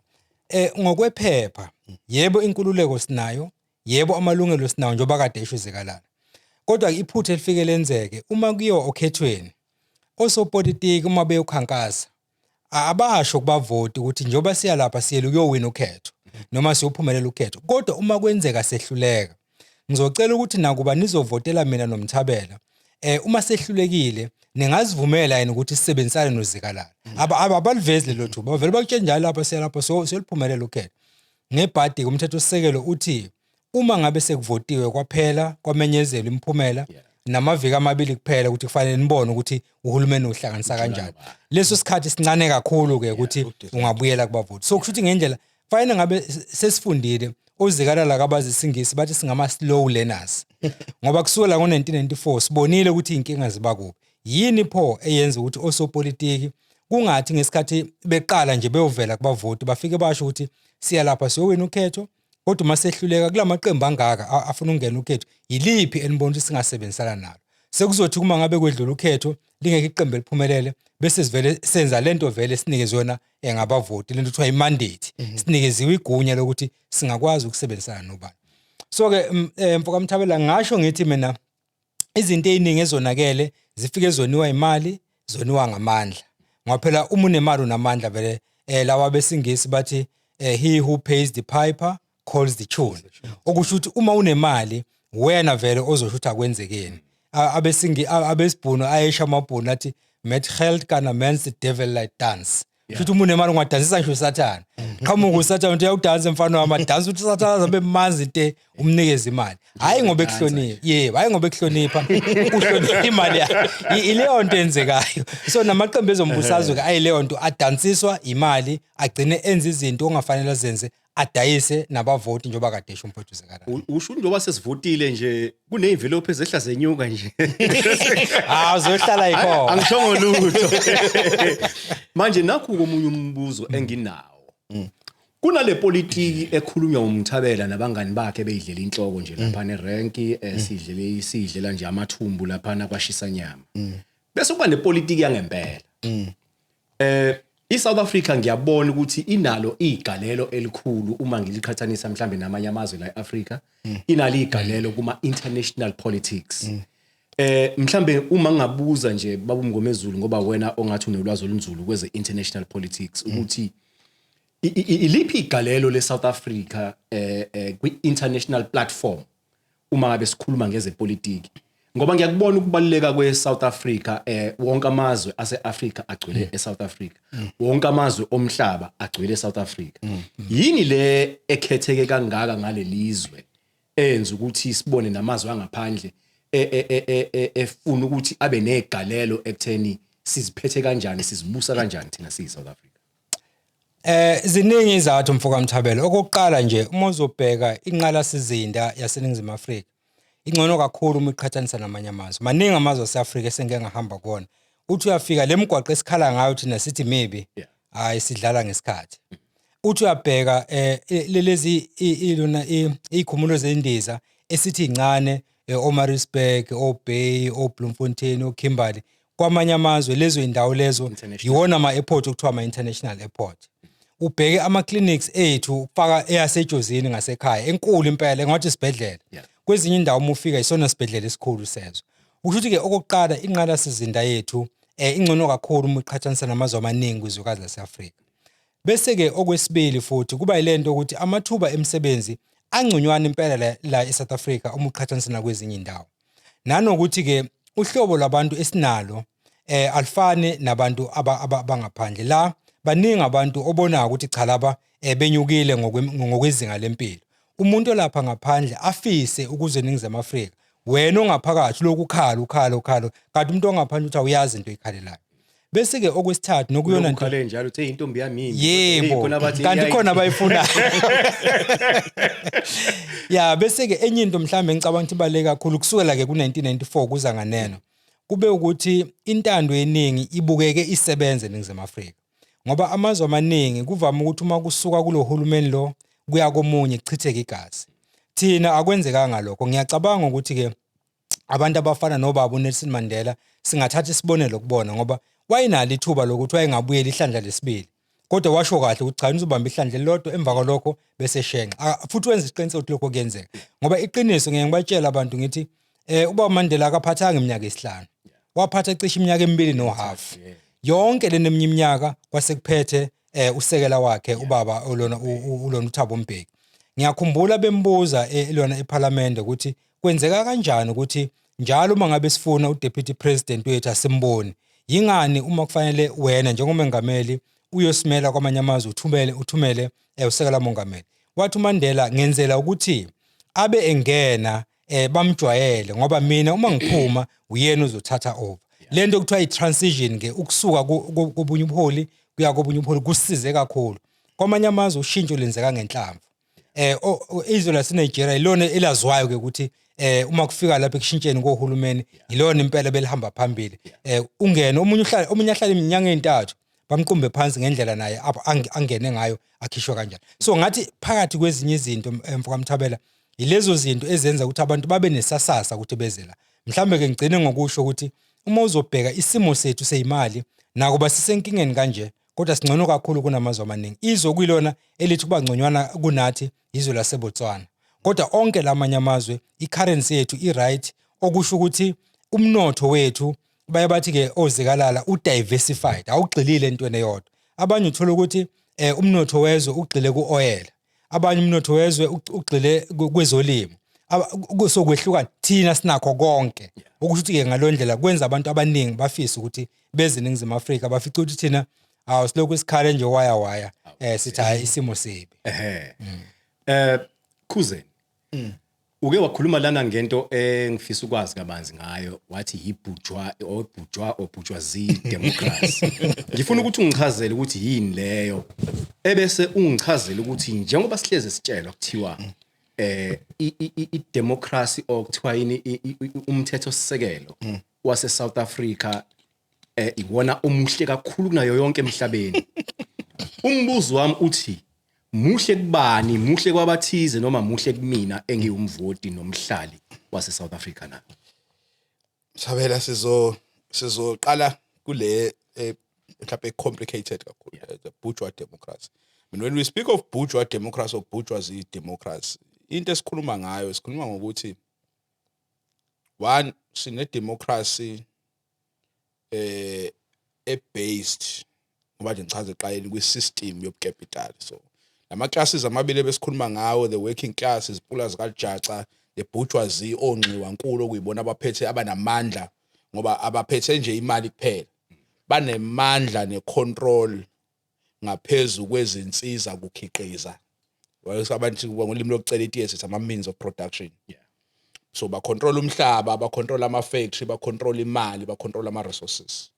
Ngokwephepha, yebo, inkululeko sinayo, yebo, amalungelo sinawo njengoba kade esho iZikalala, kodwa iphutha elifike lenzeke uma kuyiwa okhethweni, osopolitiki uma beyokhankasa abasho kubavoti ukuthi njengoba siya lapha siyele ukuyowina ukhetho noma siyophumelela ukhetho, kodwa uma kwenzeka sehluleka, ngizocela ukuthi nakuba nizovotela mina nomthabela, uma sehlulekile ningazivumela yini ukuthi sisebenzisane noZikalala. Abalivezi lelo thuba, bavele bakutshela njalo lapha siya lapha siyoliphumelela ukhetho. Ngebhadi umthetho sisekelo uthi uma ngabe sekuvotiwe kwaphela, kwamenyezelwa imiphumela, namaviki 2 kuphela ukuthi kufanele nibone ukuthi uhulumeni uhlanganisa kanjani. Leso sikhathi sincane kakhulu ke ukuthi ungabuyela kubavoti. So kusho ukuthi ngendlela fanele ngabe sesifundile oZikalala kabazi isingisi bathi singama slow learners, ngoba kusukela ngo-1994 sibonile ukuthi inkinga ziba kuphi. Yini pho eyenza ukuthi osopolitiki kungathi ngesikhathi beqala nje beyovela kubavoti bafike basho ukuthi siya lapha siyowina ukhetho, kodwa uma sehluleka kulamaqembu angaka afuna ukungena ukhetho, yiliphi enibona ukuthi singasebenzisana nalo? Sekuzothi uma ngabe kwedlula ukhetho lingekho iqembu eliphumelele, bese sivele senza lento vele sinikezwe yona ngabavoti, lento kuthiwa imandate, sinikeziwe igunya lokuthi singakwazi ukusebenzisana nobani. So ke mfoka Mthabela, ngasho ngithi mina izinto eziningi ezonakele zifike zoniwa imali, zoniwa ngamandla, ngoba phela uma unemali unamandla vele. Lawa besingisi bathi "He who pays the piper calls the tune", okusho ukuthi uma unemali wena vele ozosho ukuthi akwenzekeni. Abesingi abesibhunu ayesha amabhunu athi "Met geld kan 'n mens die duiwel laat dans", futhi uma unemali ungadansisa ngisho usathane. Qhamuka usathane uthi uyawudansa mfana wami, adansa ukuthi usathane azabe manzi te, umnikeze imali, hayi ngoba ekuhlonipha, yebo, hayi ngoba ekuhlonipha, uhlonipha imali yakhe. Ileyo nto enzekayo. So namaqembu ezombusazwe ke ayileyo nto, adansiswa imali, agcine enza izinto ongafanele azenze, adayise nabavoti njengoba kade esho umfowethu Zikalala. Usho njengoba sesivotile nje kuney'mvilophi ezehla zenyuka nje. Ah, uzohlala yikhona. Angishongo lutho. Manje nakhu komunye umbuzo enginawo. Kunale politiki ekhulunywa umthabela nabangani bakhe beyidlela inhloko nje lapha nerenki, sidlele sidlela nje amathumbu lapha kwashisa nyama. Bese kuba nepolitiki yangempela. ISouth Africa ngiyabona ukuthi inalo igalelo elikhulu uma ngiliqhathanisa mhlambe namanye amazwe la eAfrica, inalo igalelo kuma international politics. Mhlambe uma ngingabuza nje baba uMngomezulu, ngoba wena ongathi unolwazi olunzulu kweze international politics, ukuthi iliphi igalelo leSouth Africa kwi international platform uma ngabe sikhuluma ngezepolitiki? Ngoba ngiyakubona ukubaluleka kwe-South Africa, wonke amazwe ase-Africa agcwele e-South Africa, wonke amazwe omhlaba agcwele e-South Africa. Yini le ekhetheke kangaka ngalelizwe enza ukuthi sibone namazwe angaphandle efuna ukuthi abe negalelo ekutheni siziphethe kanjani, sizibusa kanjani thina siyi-South Africa? Ziningi izathu, mfoka Mthabela. Okokuqala nje, uma uzobheka inqalasizinda yaseNingizimu Afrika, ingcono kakhulu uma iqhathanisa namanye amazwe. Maningi amazwe ase-Afrika esengike ngahamba kuwona. Uthi uyafika, le migwaqo esikhala ngayo thina sithi mibi, hayi, sidlala ngesikhathi. Uthi uyabheka lezi ilona izikhumulo zendiza esithi incane, oMaritzburg, oBay, oBloemfontein, oKimberley, kwamanye amazwe lezo indawo lezo International. iwona ama-airport okuthiwa ama-international airport. Ubheke ama-clinics ethu, ukufaka eyaseJozini ngasekhaya, enkulu impela engathi isibhedlela. Kwezinye indawo uma ufika isona sibhedlela esikhulu sezwe. Kusho ukuthi-ke, okokuqala, inqalasizinda yethu ingcono kakhulu uma iqhathanisa namazwe amaningi kwizwekazi lase-Afrika. Bese-ke okwesibili futhi kuba yilento ukuthi amathuba emisebenzi angconywana impela la e-South Africa uma uqhathanisa nakwezinye indawo. Nanokuthi-ke uhlobo lwabantu esinalo alifani nabantu abangaphandle. La baningi abantu obonayo ukuthi cha, laba benyukile ngokwezinga lempilo. Umuntu olapha ngaphandle afise ukuze eNingizimu Afrika, wena ongaphakathi lokhu ukhala ukhala ukhala, kanti umuntu ongaphandle uthi awuyazi into oyikhalelayo. Bese-ke okwesithathu nokuyona nto Ukhale njalo uthe intombi yami yimbi. Yebo. Khona bathi Kanti khona abayifunayo ya. Bese-ke enye into mhlawumbe ngicabanga ukuthi ibaluleke kakhulu kusukela ke ku-1994 kuza nganeno, kube ukuthi intando yeningi ibukeke isebenze eNingizimu Afrika, ngoba amazwe amaningi kuvame ukuthi uma kusuka kulo hulumeni lo kuya komunye kuchitheke igazi. Thina akwenzekanga lokho. Ngiyacabanga ukuthi-ke abantu abafana nobaba uNelson Mandela singathatha isibonelo kubona, ngoba wayenalo ithuba lokuthi wayengabuyela ihlandla lesibili, kodwa washo kahle ukuthi cha, uzobamba ihlandla elilodwa, emva kwalokho bese shenxa. Futhi wenza isiqiniseko ukuthi lokho kuyenzeka, ngoba iqiniso ngeke ngibatshela abantu ngithi ubaba Mandela akaphathanga iminyaka esihlanu, waphatha cishe iminyaka emibili nohalf. Yonke le neminye iminyaka kwasekuphethe usekela wakhe, ubaba olona ulona uThabo Mbeki. Ngiyakhumbula bembuza lona eParliament ukuthi kwenzeka kanjani ukuthi njalo uma ngabe sifuna uDeputy President wethu asimboni, yingani uma kufanele wena njengomengameli uyosimela kwamanye amazwe uthumele usekela mongameli. Wathi uMandela, ngenzela ukuthi abe engena bamjwayele, ngoba mina uma ngiphuma uyena uzothatha over. Lento kuthiwa i-transition ke, ukusuka kobunye ubuholi kuya kobunye ubuholi, kusize kakhulu. Kwamanye amazwe ushintsho lenzeka ngenhlamvu. Izwe laseNigeria ilona elaziwayo ke ukuthi uma kufika lapha ekushintsheni kohulumeni ilona impela belihamba phambili. Ungene omunye, uhlala omunye, ahlala iminyaka ezintathu, bamqumbe phansi ngendlela naye apho angene ngayo, akhishwe kanjani. So ngathi phakathi kwezinye izinto, mfokaMthabela, yilezo zinto ezenza ukuthi abantu babe nesasasa ukuthi beze la. Mhlambe ke ngigcine ngokusho ukuthi uma uzobheka isimo sethu seyimali, nakuba sisenkingeni kanje, kodwa singcono kakhulu kunamazwe amaningi. Izwe kuyilona elithi kuba ngconywana kunathi izwe laseBotswana, kodwa onke lamanye amazwe i-currency yethu i-right, okusho ukuthi umnotho wethu, baye bathi ke ozikalala, u-diversified, awugxilile entweni eyodwa. Abanye uthola ukuthi umnotho wezwe ugxile ku-oil, abanye umnotho wezwe ugxile kwezolimo. So kwehlukana. Thina sinakho konke, okusho ukuthi-ke ngaleyo ndlela kwenza abantu abaningi bafise ukuthi beze eNingizimu Afrika. Bafica ukuthi thina awu silokhu isikhale nje waya waya, sithi hayi, isimo sibi. Ehe. Khuzeni. Uke wakhuluma lana ngento engifisa ukwazi kabanzi ngayo, wathi yi-bourgeois or bourgeoisie democracy. Ngifuna ukuthi ungichazele ukuthi yini leyo. Ebese ungichazele ukuthi njengoba sihleze sitshelwa kuthiwa i-democracy or kuthiwa yini, umthetho sisekelo wase South Africa iwona omuhle kakhulu kunayo yonke emhlabeni. Umbuzo wami uthi muhle kubani? Muhle kwabathize noma muhle kumina engiwumvoti nomhlali wase South Africa na? Sabela, sizoqala kule mhlawumbe complicated kakhulu, the bourgeois democracy. I mean, when we speak of bourgeois democracy or bourgeoisie democracy, into esikhuluma ngayo, sikhuluma ngokuthi one, sine democracy e-based, ngoba nje ngichaze eqaleni, kwi-system yobucapital. So lama classes amabili ebesikhuluma ngawo, the working class, izipula zikajaca, The bourgeoisie, onxiwankulu, okuyibona abaphethe, abanamandla, ngoba abaphethe nje imali kuphela, banemandla necontrol ngaphezulu kwezinsiza kukhiqiza. Abantu ngolimi lokucela itiye sithi ama means of production. So bacontrol umhlaba, bacontrol ama factory, bacontrol imali, bacontrol ama resources.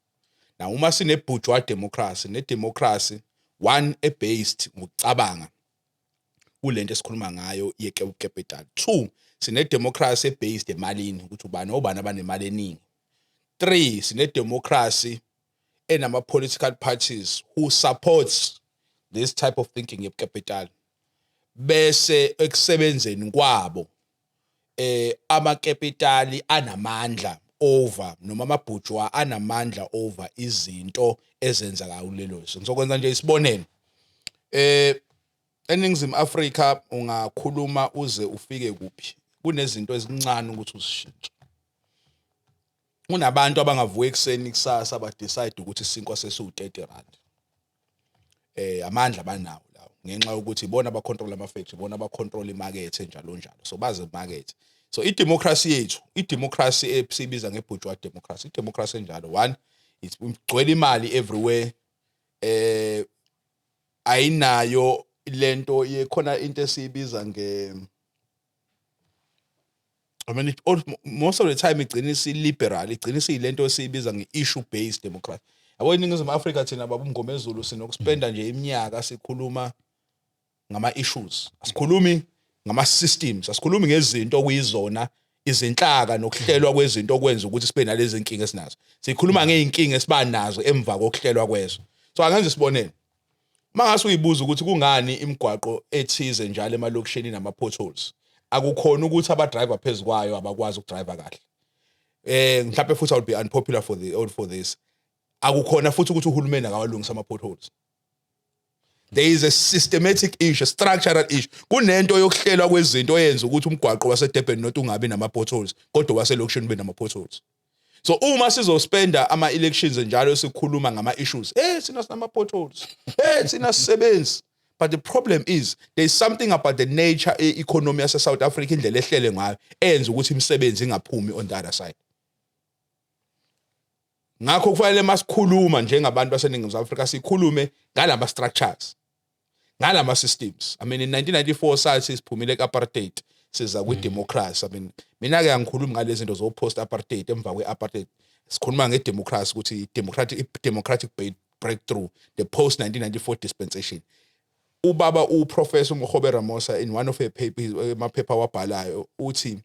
Now uma sine bourgeois democracy, ne democracy one ebased ngokucabanga kulento esikhuluma ngayo ye-capital, two, sine democracy ebased emalini, ukuthi ubani obani abanemali eningi, three, sine democracy enama political parties who supports this type of thinking ye-capital, bese ekusebenzeni kwabo amakapitali anamandla over, noma amabourgeois anamandla over izinto ezenzakayo kulelo zwe. Ngizokwenza nje isibonelo. ENingizimu Afrika ungakhuluma uze ufike kuphi, kunezinto ezincane ukuthi uzishintshe. Kunabantu abangavuka ekuseni kusasa ba decide ukuthi isinkwa sesiwu-R30. Amandla banawo lawo ngenxa yokuthi ibona abacontrol ama factory, ibona abacontrol imarket, njalo njalo, so baze market. So idemocracy yethu, idemocracy esibiza nge-bourgeois democracy, idemocracy enjalo, one, it's igcwele imali everywhere, ayinayo lento yekhona into esiyibiza nge, I mean, most of the time igcina isi-liberal, igcina isiyilento esiyibiza nge-issue based democracy. Yabo, eNingizimu Afrika thina, baba uMngomezulu, sinokuspenda nje iminyaka sikhuluma ngama issues, asikhulumi ngama systems, asikhulumi ngezinto okuyizona izinhlaka nokuhlelwa kwezinto okwenza ukuthi sibe nalezi nkinga esinazo. Sikhuluma ngeyinkinga esiba nazo emva kokuhlelwa kwezo. So angenza isibonelo. Mangase uyibuza ukuthi kungani imigwaqo ethize njalo emalokishini nama potholes, akukhona ukuthi abadriver phezukwayo abakwazi ukudriver kahle. Mhlawumbe futhi I will be unpopular for the all for this. Akukhona futhi ukuthi uhulumeni akawalungisa ama potholes. There is a systematic issue, a structural issue. Kunento yokuhlelwa kwezinto eyenza ukuthi umgwaqo waseDurban North ungabi nama potholes, kodwa waselokishini ube nama potholes. So uma sizospenda ama elections njalo sikhuluma ngama issues, sina sinama potholes, sina sisebenzi. But the problem is there is something about the nature e-economy yase South Africa, indlela ehlele ngayo, eyenza ukuthi imisebenzi ingaphumi on the other side. Ngakho kufanele masikhuluma njengabantu baseNingizimu Afrika sikhulume ngalama structures, ngalama systems. I mean, in 1994 sathi siphumile ku-apartheid siza kwi-democracy. I mean, mina ke angikhulumi ngalezi zinto zo post apartheid, emva kwe-apartheid. Sikhuluma nge-democracy, ukuthi democratic breakthrough, the post 1994 dispensation. Ubaba uProfessor Mogobe Ramotse, in one of her papers, emaphepha wabhalayo, uthi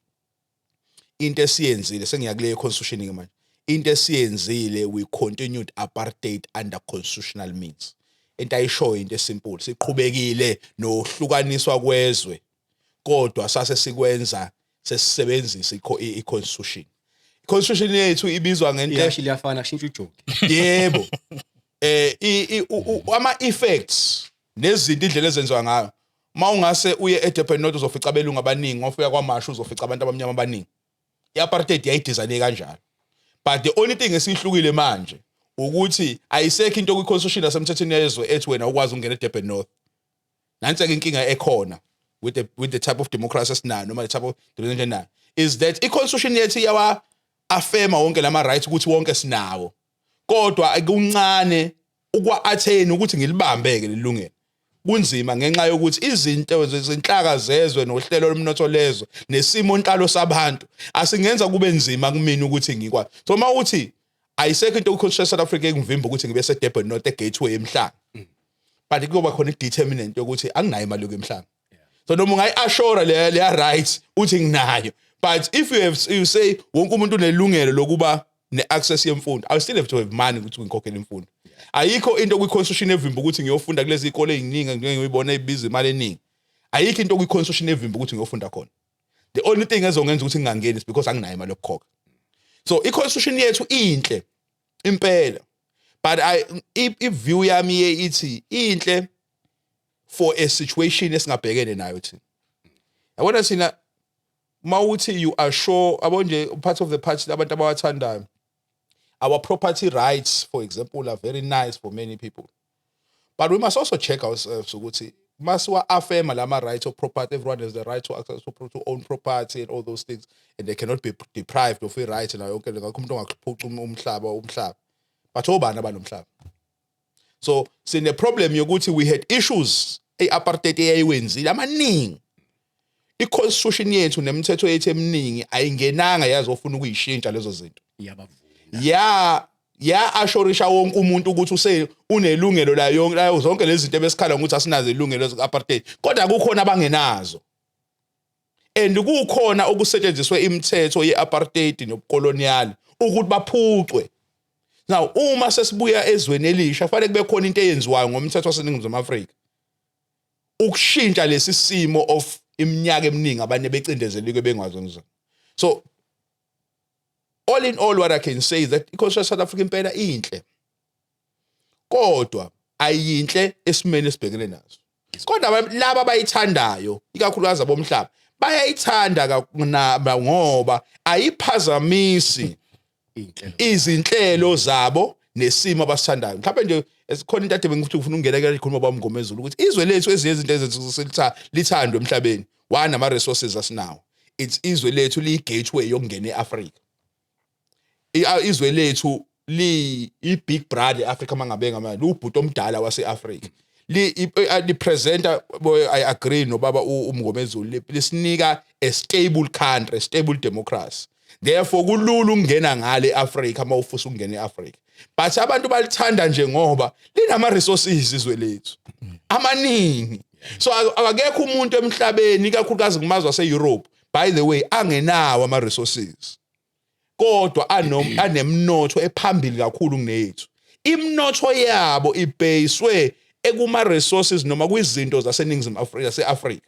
into esiyenzile, sengiya kule constitution ke manje, into esiyenzile, we continued apartheid under constitutional means. Into ayishoyo, into esimple, siqhubekile nohlukaniswa kwezwe, kodwa sase sikwenza sesisebenzisa i-constitution. I-constitution yethu ibizwa ngento Iyasho, liyafana, kushintsha ujoki. Yebo, ama effects nezinto, indlela ezenziwa ngayo. Mawungase uye eDurban North uzofica abelungu abaningi, ngofika kwaMashu uzofica abantu abamnyama abaningi. I-apartheid yayidesigne kanjalo, but the only thing esihlukile manje ukuthi ayisekho into kwi-constitution yasemthethweni yezwe ethi wena ukwazi ukungena eDurban North. Nansi-ke inkinga ekhona with the type of democracy esinayo, noma the type of democracy enayo, is that i-constitution yethu iyawa affirma wonke lama rights ukuthi wonke sinawo, kodwa kuncane ukwa-attain ukuthi ngilibambe-ke lelungelo. Kunzima ngenxa yokuthi izinto zezinhlaka zezwe nohlelo lomnotho lezwe nesimo nhlalo sabantu asingenza kube nzima kumina ukuthi ngikwazi. So uma uthi ayisekho into ku-Constitution South Africa engivimba ukuthi ngibe se-Durban North, e-Gateway, eMhlanga, but kuyoba khona i-determinant yokuthi anginayo imali yokuya eMhlanga. So noma ungayi-assure leya right uthi nginayo, but if you have, you say wonke umuntu unelungelo lokuba ne-access yemfundo, I still have to have money ukuthi ngikhokhele imfundo. Ayikho into kwi-constitution evimba ukuthi ngiyofunda kulezi zikole ey'ningi ngiyibona ey'biza imali eningi. Ayikho into kwi-constitution evimba ukuthi ngiyofunda khona. The only thing ezongenza ukuthi ngingangeni is because anginayo imali yokukhokha. So i-constitution yethu inhle impela, but i-view yami iye ithi inhle for a situation esingabhekene nayo thina. Yabona thina, mawuthi you are sure, yabo nje, part of the party abantu abawathandayo, our property rights, for example, are very nice for many people, but we must also check ourselves ukuthi Masiwa affirm lama rights of property, everyone has the right to access to own property and all those things, and they cannot be deprived of i-right nayo yonke le, ngakho umuntu ongakuphuca umhlaba, but obani abanomhlaba? So sine problem yokuthi we had issues e-apartheid eyayiwenzile amaningi. I-constitution yethu nemithetho yethu eminingi ayingenanga yazofuna ukuyishintsha lezo zinto. Iyabavuna. Ya assurisha wonke umuntu ukuthi use unelungelo la yonke la zonke lezi zinto ebesikhala ngokuthi asinazo ilungelo ze-apartheid, kodwa kukhona abangenazo and kukhona okusetshenziswe imithetho ye-apartheid nobukolonial ukuthi baphucwe. Now uma sesibuya ezweni elisha, kufanele kube khona into eyenziwayo ngomthetho waseNingizimu Afrika ukushintsha lesi simo of iminyaka eminingi abanye becindezelike bengazi ngizona. So all in all, what I can say is that i-constitution South Africa impela inhle, kodwa ayinhle esimeni esibhekene naso. Kodwa laba abayithandayo, ikakhulukazi abomhlaba, bayayithanda ngoba ayiphazamisi Iy'nhlelo. Izinhlelo zabo nesimo abasithandayo. Mhlawumbe nje esikhona into ade bengithi ufuna ukungena ke ikhuluma bamngomezulu ukuthi izwe lethu, ezinye izinto ezenza lithandwe emhlabeni, one, ama resources asinawo. It's izwe lethu liyi gateway yokungena eAfrica. Izwe lethu li i-big brother e-Africa, mangabe ngamanje ubhuti omdala wase-Africa, li presenta. I agree nobaba uMngomezulu, lisinika a stable country, a stable democracy. Therefore kulula ukungena ngale eAfrica uma ufisa ukungena eAfrica, but abantu balithanda nje ngoba linama resources izwe lethu amaningi. So akekho umuntu emhlabeni, ikakhulukazi kumazwe ase-Europe, by the way, angenawo ama resources kodwa anemnotho ephambili kakhulu kuneyethu. Imnotho yabo ibheyiswe ekuma resources noma kwizinto zaseNingizimu Afrika, yase-Afrika.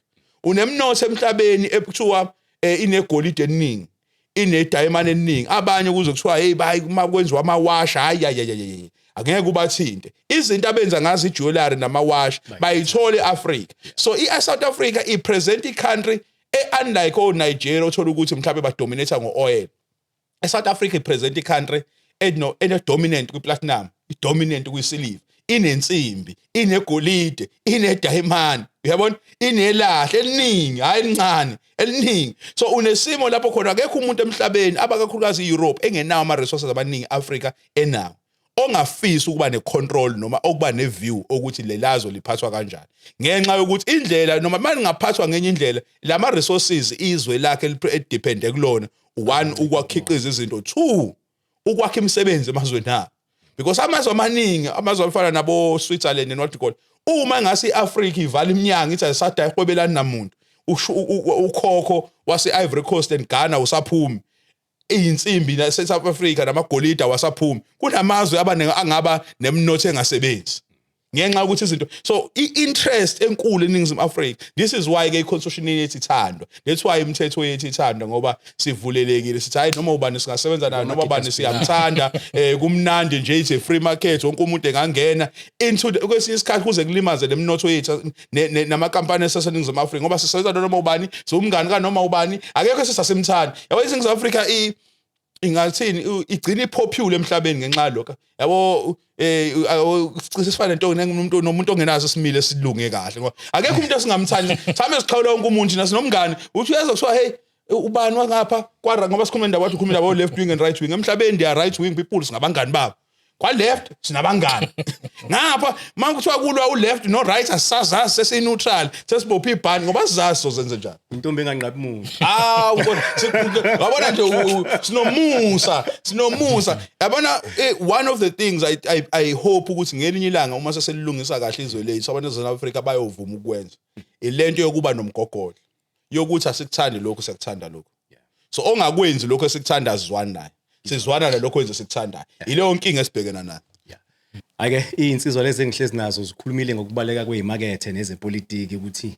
Unemnotho emhlabeni ekuthiwa inegolide eliningi, inedayimane eliningi, abanye kuze kuthiwa hey, bayi uma kwenziwa amawashi, hayi hayi hayi, angeke ubathinte. Izinto abenza ngazo ijewelry namawashi bayithola eAfrica. So i-South Africa ipresent i-country unlike o-Nigeria, othola ukuthi mhlawumbe badominate ngo-oil. eSouth Africa ipresent i-country eno ene dominant kwi-platinum, i-dominant kwi-silver, inensimbi, inegolide, inedayimani, uyabona, inelahle eliningi, hayi elincane, eliningi. So unesimo lapho khona akekho umuntu emhlabeni, abakakhulukazi i-Europe, engenawo ama-resources amaningi Africa enawo, ongafisi ukuba necontrol noma ukuba neview ukuthi lelazo liphathwa kanjani, ngenxa yokuthi indlela noma maningaphathwa ngenye indlela lama resources izwe lakhe elidepende kulona, one, ukwakhiqiza izinto, two, ukwakha imisebenzi emazweni abo, because amazwe amaningi, amazwe afana nabo Switzerland and what you call, uma ngase iAfrica ivala iminyango ithi ayisada ihwebelani namuntu, ukhokho wase Ivory Coast and Ghana usaphumi, iyinsimbi nase South Africa namagolide awasaphumi. Kunamazwe abaningi angaba nemnotho engasebenzi ngenxa yokuthi izinto. So i-interest enkulu eNingizimu Afrika, this is why ke i-constitution yethu ithandwa, that's why imithetho yethu ithandwa, ngoba sivulelekile, sithi hayi, noma ubani singasebenza naye, noma ubani siyamthanda, kumnandi nje, it's a free market, wonke umuntu engangena into kwesinye isikhathi kuze kulimaze lemnotho yethu namakampani aseNingizimu Afrika, ngoba sisebenza noma ubani, siwumngani kanoma ubani, akekho esisasemthanda, yabo. INingizimu Afrika ingathini, igcina ipopular emhlabeni ngenxa yalokho, yabo. Sifana nento nomuntu nomuntu ongenaso isimilo esilunge kahle, ngoba akekho umuntu esingamthandi, mhlawumbe siqhawula wonke umuntu nasinomngane, uthi uyeza kuthiwa hey, ubani wangapha kwa, ngoba sikhuluma indaba, wathi ukhuluma indaba left wing and right wing emhlabeni. They are right wing people, singabangani babo. Kwa left sinabangani, ngapha makuthiwa kulwa u left no right asisazazi, sesi neutral, sesibophe ibhandi ngoba sizazi sozenze njani. Intombi enganqabi muntu. Ah, ubona, yabona nje, sinomusa, sinomusa, yabona. One of the things I hope ukuthi ngelinye ilanga uma seselilungisa kahle izwe lethu, abantu eZouth Africa bayovuma ukwenza ilento yokuba nomgogodla yokuthi asikuthandi lokhu, siyakuthanda lokhu. So ongakwenzi lokho esikuthanda azizwani naye, sizwana nalokho wenze esikuthandayo. Ileyo nkinga esibhekena nayo. Ake izinsizwa lezi engihlezi nazo zikhulumile ngokubaleka kwezimakethe nezepolitiki, ukuthi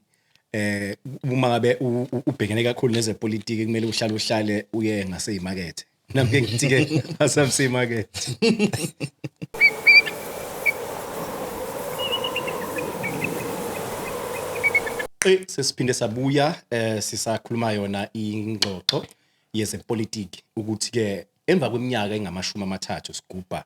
uma ngabe ubhekene kakhulu nezepolitiki kumele uhlale uye ngaseyimakethe. Nami ke ngithi ke asamseyimakethe. Sesiphinde sabuya, sisakhuluma yona ingxoxo yezepolitiki, ukuthi ke emva kweminyaka engamashumi amathathu sigubha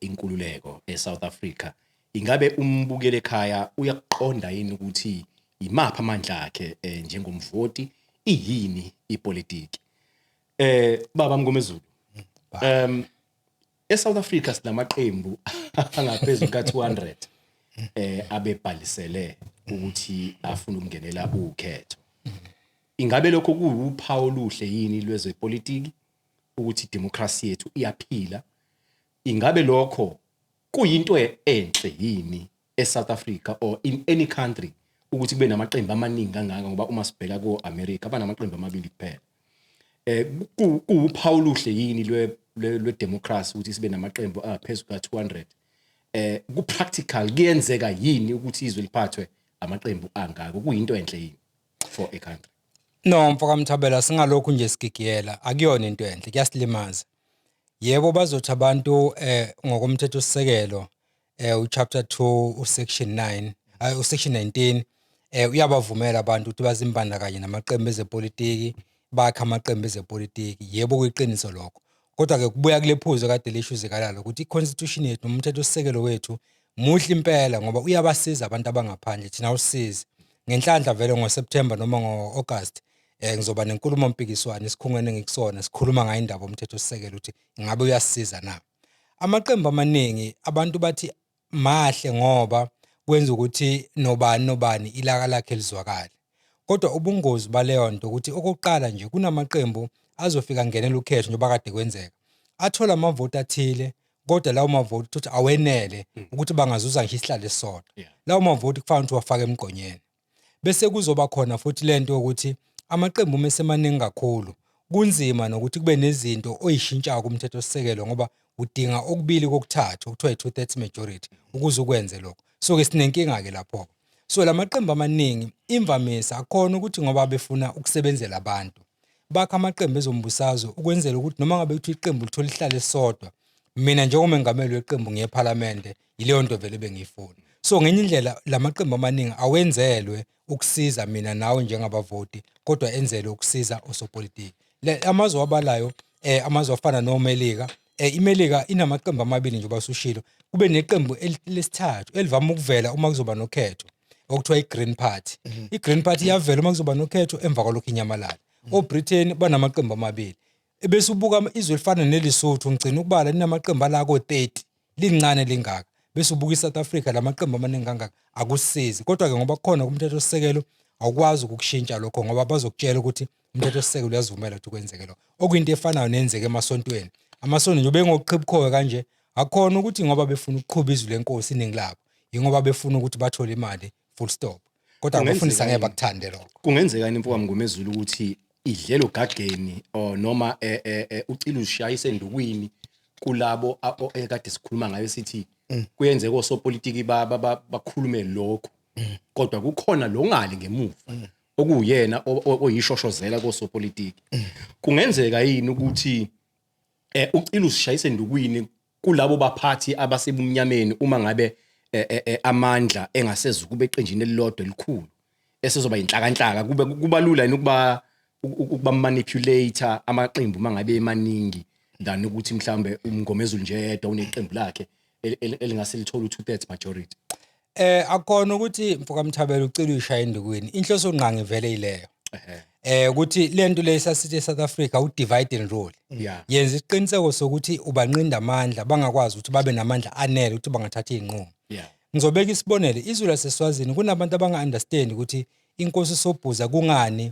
inkululeko eSouth Africa. Ingabe umbukeli ekhaya uyakuqonda yini ukuthi imaphi amandla akhe njengomvoti, iyini ipolitiki? Baba Mngomezulu, eSouth Africa sinamaqembu angaphezulu ka-200 abebhalisele ukuthi afuna ukungenela ukhetho. Ingabe lokho kuwuphawu oluhle yini lwezepolitiki ukuthi idemocracy yethu iyaphila? Ingabe lokho kuyinto enhle yini eSouth Africa or in any country ukuthi kube namaqembu amaningi kangaka, ngoba uma sibheka ko-America banamaqembu amabili kuphela? Kuwuphawu oluhle yini lwe democracy ukuthi sibe namaqembu aphezulu ka-200? Ku practical kuyenzeka yini ukuthi izwe liphathwe amaqembu angaka? Kuyinto enhle yini for a country? No, mfoka Mthabela, singalokhu nje sigigiyela, akuyona into enhle, kuyasilimaza. Yebo, bazothi abantu ngokomthetho sisekelo uchapter 2 usection 9, usection 19 uyabavumela abantu ukuthi bazimbandakanye namaqembu ezepolitiki, bakhe amaqembu ezepolitiki. Yebo, kuyiqiniso lokho. Kodwa ke kubuya kule phuzu kade lisho uZikalala ukuthi iconstitution yethu nomthetho sisekelo wethu muhle impela, ngoba uyabasiza abantu abangaphandle, thina awusizi. Ngenhlanhla vele ngoSeptember noma ngo-August ngizoba nenkulumo mpikiswano esikhungweni engikusona, sikhuluma ngayo indaba yomthetho sisekelo ukuthi ngabe uyasisiza na. Amaqembu amaningi abantu bathi mahle ngoba kwenza ukuthi nobani nobani ilaka lakhe lizwakale. Kodwa ubungozi baleyo nto ukuthi okokuqala nje kunamaqembu azofika ngenela ukhetho njengoba kade kwenzeka. Athola amavoti athile, kodwa lawo mavoti uthi awenele ukuthi bangazuza ngisho isihlalo esisodwa. Lawo mavoti kufanele ukuthi wafake emgqonyeni. Bese kuzoba khona futhi lento yokuthi amaqembu uma esemaningi kakhulu kunzima nokuthi kube nezinto oyishintshayo kumthetho-sisekelo, ngoba udinga okubili kokuthathu okuthiwa i-2/3 majority ukuze ukwenze lokho. So-ke sinenkinga-ke lapho-ke. So la maqembu amaningi imvamisa akhona ukuthi ngoba befuna ukusebenzela abantu bakha amaqembu ezombusazwe ukwenzela ukuthi noma ngabe kuthiwa iqembu lithola isihlalo esisodwa, mina njengomengameli weqembu ngiye ephalamende, yileyo nto vele bengiyifuna. So ngenye indlela la maqembu amaningi awenzelwe ukusiza mina nawe njengabavoti, kodwa enzelwe ukusiza osopolitiki. Le amazwe wabalayo, amazwe afana noMelika, iMelika inamaqembu amabili njengoba usushilo, kube neqembu lesithathu elivama ukuvela uma kuzoba nokhetho okuthiwa i-Green Party. I-Green Party iyavela uma kuzoba nokhetho, emva kwalokho inyamalala. OBritain banamaqembu amabili. Ebese ubuka izwe elifana neLesotho, ngigcina ukubala linamaqembu ala ko-30, lincane lingaka. Bese ubuka iSouth Africa, lamaqembu amaningi kangaka akusizi. Kodwa ke ngoba kukhona kumthetho sisekelo awukwazi ukukushintsha lokho, ngoba bazokutshela ukuthi umthetho sisekelo uyazivumela ukuthi kwenzeke lokho. Okuyinto efanayo nenzeke emasontweni. Amasonto nje bengokuqhibukhowe kanje akhona ukuthi ngoba befuna ukuqhuba izwi lenkosi iningi labo, yingoba befuna ukuthi bathole imali, full stop. Kodwa abafundisi angeke bakuthande lokho. Kungenzeka yini, mfoka Mngomezulu, ukuthi idlelo gageni or noma ucila uzishayisa endukwini kulabo ekade sikhuluma ngayo, sithi kuyenzeka osopolitiki bakhulume lokho, kodwa kukhona lo ngali ngemuva okuyena oyishoshozela kosopolitiki? Kungenzeka yini ukuthi ucila uzishayisa endukwini kulabo baphathi abasebumnyameni uma ngabe amandla engasezukuba kube eqenjini elilodwa elikhulu esezoba inhlakanhlaka, kube kubalula yini ukuba manipulate amaqembu mangabe emaningi than ukuthi mhlambe uMngomezulu nje yedwa uneqembu lakhe elingase lithole u2/3 majority? Akona ukuthi, mfoka Mthabela, ucela uyishaya endukwini. Inhloso ngqangi vele ileyo. Ukuthi lento le sasithi eSouth Africa u divide and rule. Yenza isiqiniseko sokuthi ubanqinda amandla bangakwazi ukuthi babe namandla anele ukuthi bangathatha izinqumo. Ngizobeka isibonelo, izwe laseSwazini kunabantu abanga-understand ukuthi inkosi Sobhuza kungani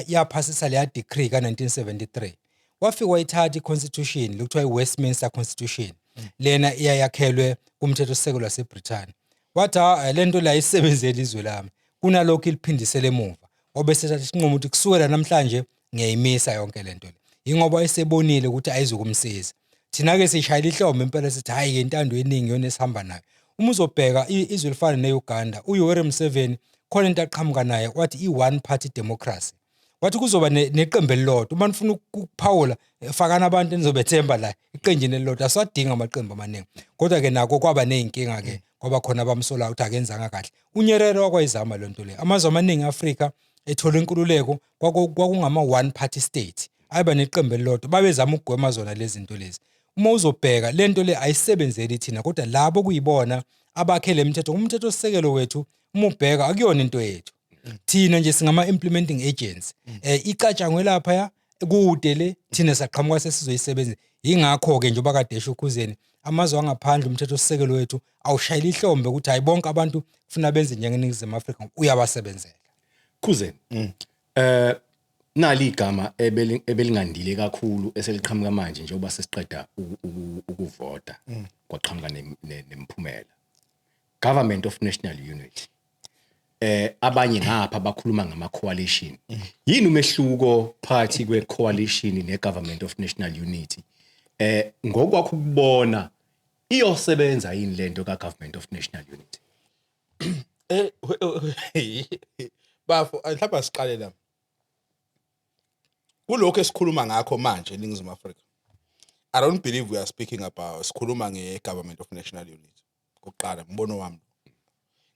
yaphasisa leya decree ka-1973. Wafika wayithatha i-constitution lokuthiwa i-Westminster Constitution. Lena iyayakhelwe kumthetho sisekelo waseBrithani. Wathi, "Ha, le nto la isebenzele izwe lami. Kunalokho iliphindisele emuva." Wabe sethatha isinqumo ukuthi kusukela namhlanje ngiyayimisa yonke lento le. Yingoba esebonile ukuthi ayizukumsiza. Thina ke sishayela ihlombe impela sithi hayi ke intando yeningi yona esihamba nayo. Uma uzobheka izwe elifana ne-Uganda, uYoweri Museveni khona into aqhamuka naye wathi i-one party democracy. Wathi kuzoba neqembu elilodwa. Uma nifuna ukuphawula, fakani abantu enizobethemba la eqenjini elilodwa. Asiwadingi amaqembu amaningi. Kodwa ke nako kwaba nezinkinga ke, kwaba khona abamsolayo ukuthi akenzanga kahle. UNyerere wakwayizama le nto le. Amazwe amaningi e-Afrika ethola inkululeko kwakungama one party state. Ayiba neqembu elilodwa. Babezama ukugwema zona lezi zinto lezi. Uma uzobheka le nto le ayisebenzeli thina, kodwa labo kuyibona Abakhe le mthetho, umthetho sisekelo wethu, uma ubheka, akuyona into yethu. Thina nje singama implementing agents. Icatshangwe lapha ya kude le, thina saqhamuka sesizoyisebenzisa. Ingakho ke njengoba kade esho uKhuzeni, amazwe angaphandle umthetho sisekelo wethu awushayela ihlombe ukuthi hayi, bonke abantu kufuna benze njengeNingizimu Afrika, uyabasebenzela. Khuzeni, nali igama ebelingandile kakhulu eseliqhamuka manje njengoba sesiqeda ukuvota, kwaqhamuka nemphumela, Government of National Unity. Abanye ngapha bakhuluma ngama coalition. Yini umehluko phakathi kwe coalition ne Government of National Unity? Ngokwakho ukubona, iyosebenza yini lento ka Government of National Unity? Bafo, mhlawumbe siqale la kulokho esikhuluma ngakho manje eNingizimu Afrika. I don't believe we are speaking about, sikhuluma nge-government of national unity. Kokuqala, umbono wami,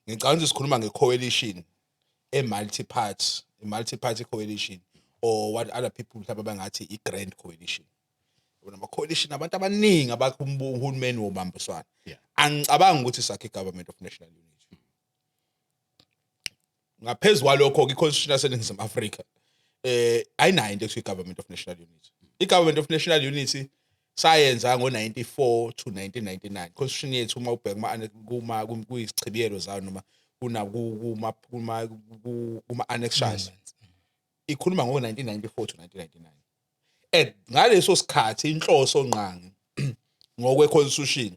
ngicabanga ukuthi sikhuluma nge-coalition e-multi-party, i-multi-party coalition, or what other people mhlawumbe bangathi i-grand coalition. Yabona, ama-coalition abantu abaningi abakha uhulumeni wobambiswano. Angicabangi ukuthi sakhe i-government of national unity. Ngaphezu kwalokho-ke, i-constitution yaseNingizimu Afrika ayinayo into ekuthiwa i-government of national unity. I-government of national unity sayenza ngo-94 to 1999. Constitution yethu, uma ubheka kuma kuyisichibiyelo zayo noma kuna kuma annexures, ikhuluma ngo-1994 to 1999. And ngaleso sikhathi inhloso ngqangi ngokwe-constitution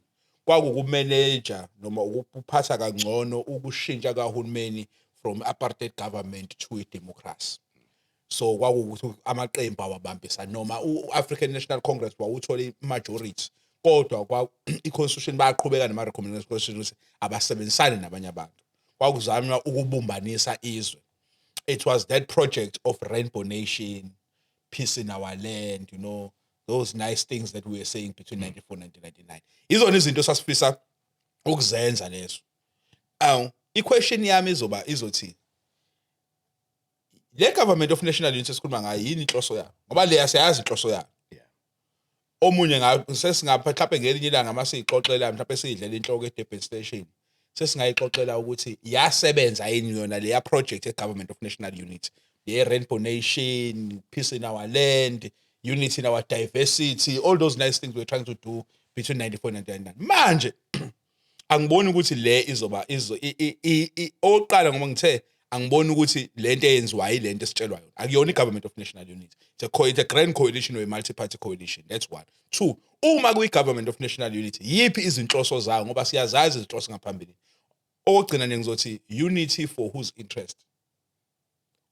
kwakukumeneja noma ukuphatha kangcono ukushintsha kahulumeni from apartheid government to a democracy. So kwakuwukuthi amaqembu awabambisana, noma u-African National Congress wawuthola i-majority, kodwa i-constitution bayaqhubeka nama-recommendations constitution ukuthi abasebenzisane nabanye abantu. Kwakuzanywa ukubumbanisa izwe. It was that project of rainbow nation, peace in our land, those nice things that we were saying between 94 and 1999. Izona izinto sasifisa ukuzenza lezo. Awu, i-question yami izoba izothi, le government of national unity esikhuluma ngayo, yini inhloso yayo? Ngoba leya siyayazi inhloso yayo. Omunye sesingapha mhlawumbe ngelinye ilanga masiyixoxela, mhlawumbe siyidlela inhloko eDurban Station, sesingayixoxela ukuthi yasebenza yini yona leya project e-government of national unity, le rainbow nation, peace in our land, unity in our diversity, all those nice things we're trying to do between 94 and 1999. Manje angiboni ukuthi le izoba izo okokuqala, ngoba ngithe angiboni ukuthi lento eyenziwayo ilento esitshelwa yona. Akuyona i-government of national unity. It's a grand coalition or a multi-party coalition. That's one. Two, uma kuyi-government of national unity, yiphi izinhloso zayo? Ngoba siyazazi izinhloso ngaphambili. Okugcina nje ngizothi, unity for whose interest?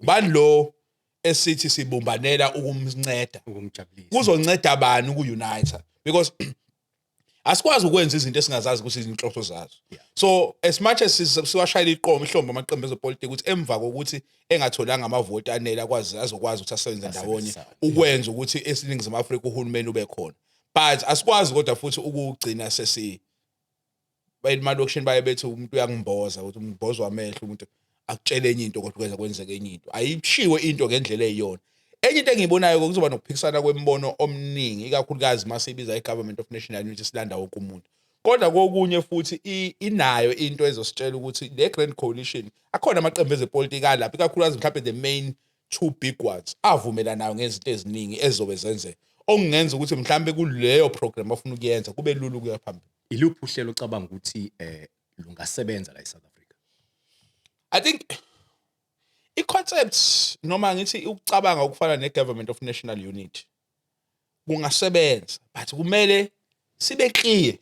Ubani lo esithi sibumbanela ukumnceda? Ukumjabulisa. Kuzonceda bani uku-unite? Because asikwazi ukwenza izinto esingazazi ukuthi izinhloso zazo. So as much as siwashayela iqomo ihlombe amaqembu ezepolitiki ukuthi emva kokuthi engatholanga amavoti anele akwazi azokwazi ukuthi asebenze ndawonye Asebenzisane. ukwenza ukuthi esiNingizimu Afrika uhulumeni ube khona, but asikwazi kodwa futhi ukugcina sesi emalokishini baye bethi umuntu uyangimboza, ukuthi umbozo wamehlo, umuntu akutshele enye into kodwa kwenza kwenzeke enye into. Ayishiwe into ngendlela eyiyona. Enye into engiyibonayo, kuzoba nokuphikisana kwemibono omningi, ikakhulukazi uma siyibiza i-government of national unity, silanda wonke umuntu. Kodwa kokunye futhi inayo into ezositshela ukuthi le grand coalition akhona amaqembu ezepolitiki alapha, ikakhulukazi mhlawumbe the main two big ones, avumelanayo ngezinto eziningi ezizobe zenzeka, okungenza ukuthi mhlawumbe kuleyo program afuna ukuyenza kube lula ukuya phambili. Iluphi uhlelo ocabanga ukuthi lungasebenza la eSouth Africa? I think i-concept, noma ngithi ukucabanga okufana ne-government of national unity kungasebenza, but kumele sibe clear.